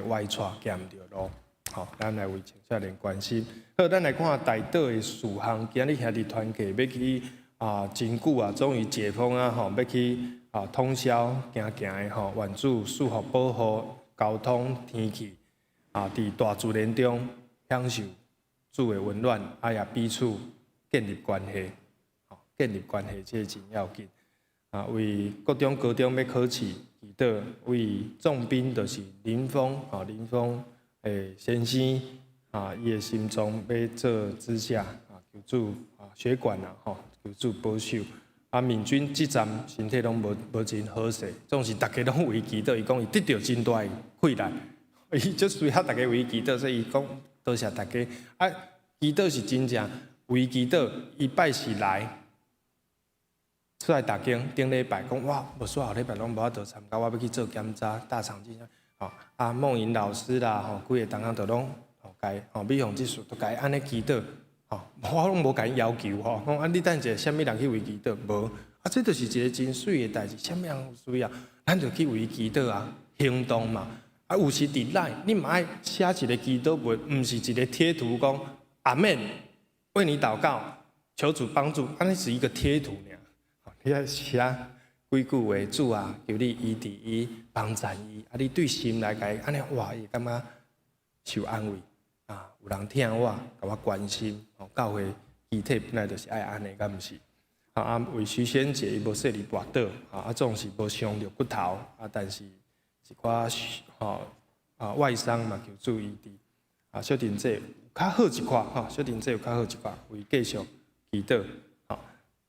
歪趖，行毋著路，吼，咱來為青少年關心。好，咱來看代禱的事項。今日兄弟團契欲去啊，真久啊，終於解封啊，吼，欲去啊通宵行行的吼，願主賜福保護交通天氣啊，佇大自然中享受主的溫暖，啊也彼此建立關係，吼，建立關係這個真要緊。啊，為國中、高中欲考試祈禱，為重兵就是林峰，吼，林峰的先生啊，伊的心臟欲做支架啊，求主啊血管啊，吼，求主保守。啊，敏君這陣身體攏無真好勢，總是逐家攏為祈禱，伊講伊得著真大的氣力，伊足需要逐家為祈禱，所以伊講多謝大家。啊，祈禱是真正為祈禱，伊拜四來出來讀經，頂禮拜講哇，無煞後禮拜攏無法度參加，我欲去做檢查，大腸鏡。吼，啊，夢瑩老師啦，吼，幾个同學都攏吼，共吼美鳳執事都共按呢祈禱，吼，我攏無共伊要求吼，講啊，你等一下啥物人去為祈禱？無，啊，這就是一個真媠的代誌，啥物人有需要，咱就去為祈禱啊，行動嘛。啊，有時佇內，你嘛愛寫一個祈禱文，毋是一個貼圖講阿們，為你禱告，求主幫助，按呢是一個貼圖爾。你愛寫幾句話，主啊，求你醫治伊，幫贊伊，啊，你對心內共伊按呢，哇，伊會感覺受安慰啊，有人疼我，共我關心，吼，教會肢體本來就是愛按呢，敢毋是？啊，為許仙姐伊無細膩跋倒，啊，總是無傷著骨頭，啊，但是一寡吼啊外傷嘛，求主醫治。啊，小婷姐有較好一寡，吼，小婷姐有較好一寡，為繼續祈禱。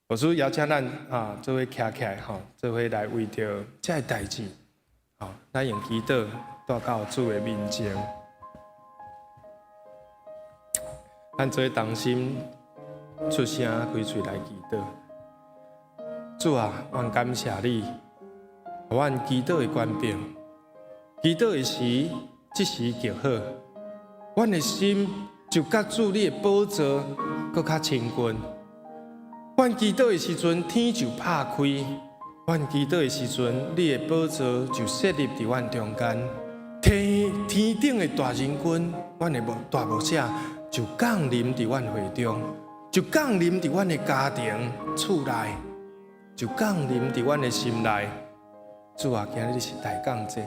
牧師邀請咱啊，做伙徛起來吼，做伙來為著這个代誌，吼，咱用祈禱帶到主的面前。咱做伙同心出聲開喙來祈禱。主啊，阮感謝你，予阮祈禱的權柄，祈禱的時，這時極好，阮的心就佮主你的寶座閣較親近。阮祈禱的時陣，天就拍開；阮祈禱的時陣，你的寶座就設立佇阮中間。天天頂的大仁君，阮的大牧者就降臨佇阮會中，就降臨佇阮的家庭厝內，就降臨佇阮的心內。主啊，今日是大降節，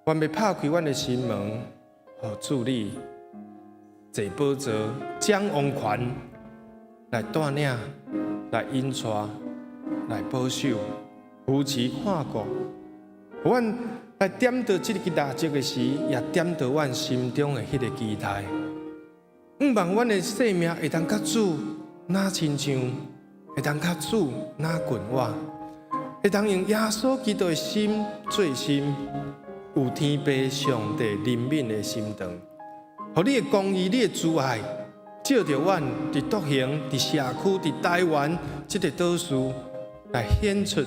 阮欲拍開阮的心門，予主你坐寶座，掌王權來帶領、來引帶、來保守、扶持、看顧。阮來點著這个蠟燭的時，也點著阮心中的彼个期待。向望阮的生命會當佮主若親像，會當佮主若近我，會當用耶穌基督的心做心，有天父上帝憐憫的心腸，予你的公義、你的慈愛，照著阮佇獨行、佇社區、佇台灣這个島嶼，來顯出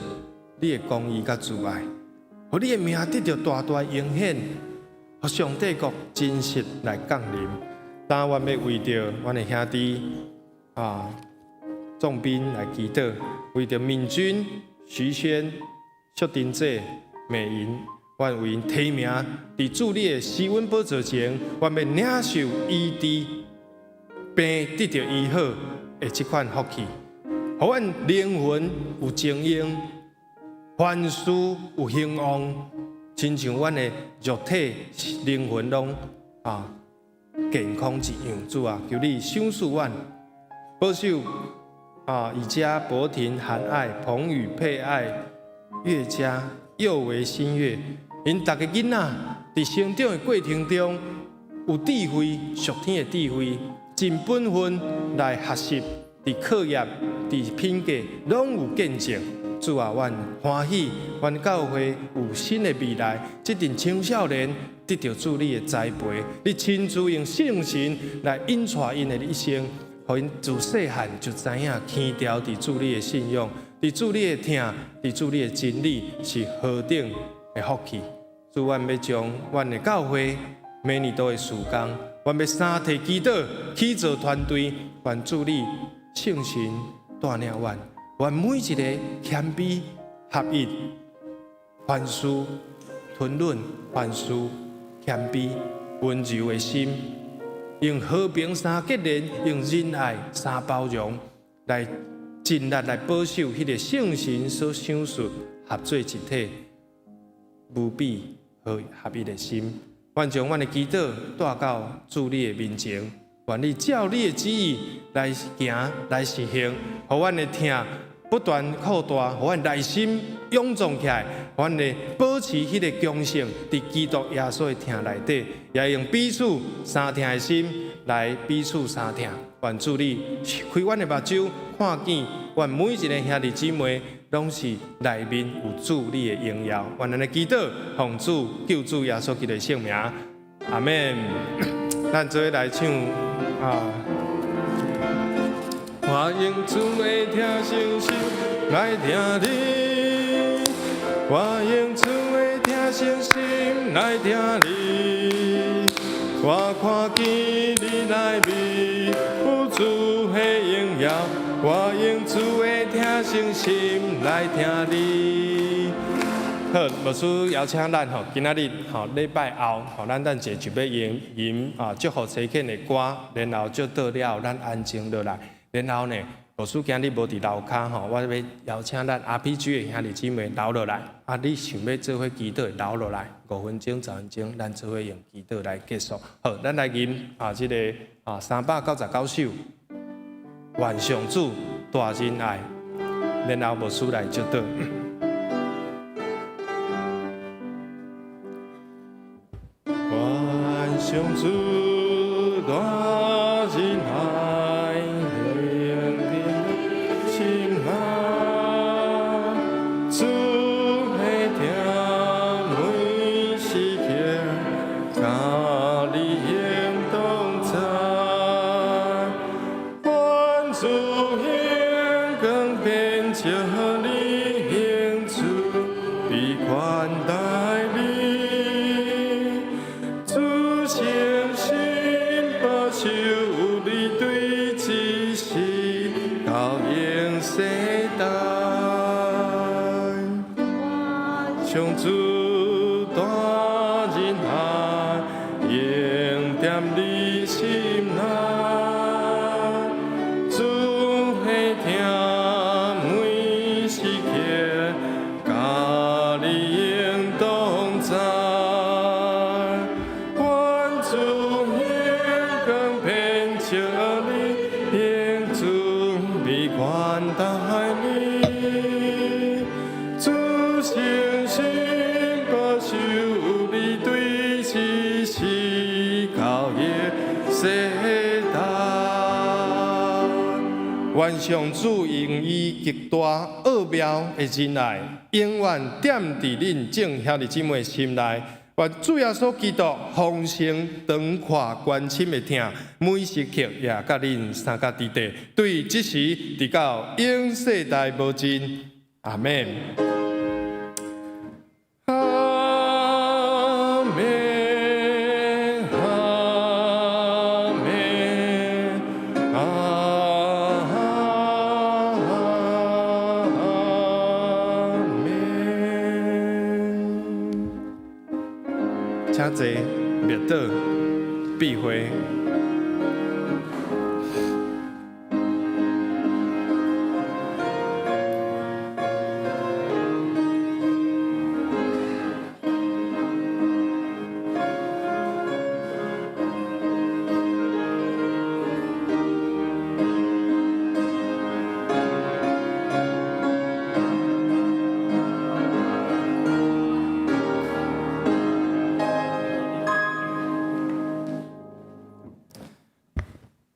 你的公義佮慈愛，予你的名得著大大榮顯，予上帝國真實來降臨。當阮欲為著阮的兄弟啊，眾斌來祈禱，為著敏君、徐軒、淑珍姐、美銀，阮為𪜶提名，佇主你的施恩寶座前，阮欲領受醫治病得著醫好的這款福氣，予阮靈魂有精英，凡事有興旺，親像阮的肉體、靈魂攏啊健康一樣。主啊，求你賞賜阮，保守啊，以家、博婷、韓愛、彭宇、佩愛、月佳、幼為、新月，𪜶逐个囡仔佇成長的過程中有智慧，屬天的智慧，盡本分來學習，佇課業、佇品格攏有見證。主啊，阮歡喜，阮教會有新的未來。這陣青少年得著主你的栽培，你親自用聖神來引帶𪜶的一生，予𪜶自細漢就知影牽牢佇主你的信仰，佇主你的疼，佇主你的真理是何等的福氣。主，阮欲將阮的教會每年度的事工，阮欲三體祈禱，起造團隊，願主你聖神帶領阮，願每一个謙卑合一，凡事吞忍，凡事謙卑溫柔的心，用和平三結連，用仁愛三包容，來盡力來保守彼个聖神所賞賜合做一體、無比和合一的心。阮將阮的祈禱帶到主你的面前，願你照你的旨意來行、來實行，予阮的疼不斷擴大，予阮內心勇壯起來，予阮的保持彼个強盛，佇基督耶穌的疼內底，也用彼此相疼的心來彼此相疼。願主你開阮的目睭，看見阮每一个兄弟姊妹攏是內面有主你的榮耀。願咱的祈禱，奉主救主耶穌基督的聖名，阿們。咱做伙來唱啊！我用主的疼誠心來疼你，我用主的疼誠心來疼你，我看見你內面有主的榮耀，我用主的疼誠心來疼你。好，牧師邀請咱吼，今仔日吼禮拜後吼，咱等者就欲吟吟啊祝福差遣的歌，然後祝禱了後，咱安靜落來。然後呢，牧師今日無佇樓跤吼，我欲邀請咱 RPG 的兄弟姊妹留落來。啊，你想欲做伙祈禱，留落來5分鐘、10分鐘，咱做伙用祈禱來結束。好，咱來吟啊，這個啊399首，願上主大仁愛，然後牧師來祝禱。願上主大仁愛，顯佇心內，主的疼每時刻，佮你行同在，願主顯光遍照你行慈悲款待你。主誠實保守你對這世到永世代。上主大仁愛，永踮你心內，主的疼每必款待你，主誠實保守你，對這世到永世代。願上主用伊極大奧妙的仁愛，永遠踮佇恁眾兄弟姊妹心內。願主耶穌基督豐盛長闊關心的疼，每時刻也佮恁相佮佇地，對這時直到永世代無盡。阿們。阿們，阿們，阿們。請坐，默禱，閉會。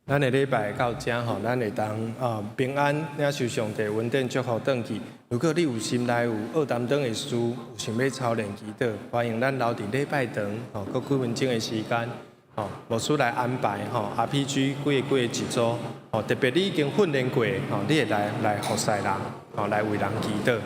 咱的禮拜到這吼，咱會當平安領受上帝恩典祝福轉去。如果你有心內有學擔當的事，有想欲操練祈禱，歡迎咱留佇禮拜堂吼，閣幾分鐘的時間吼，牧師來安排吼，RPG 幾个幾个一組吼，特別你已經訓練過吼，你會來來服侍人吼，來為人祈禱。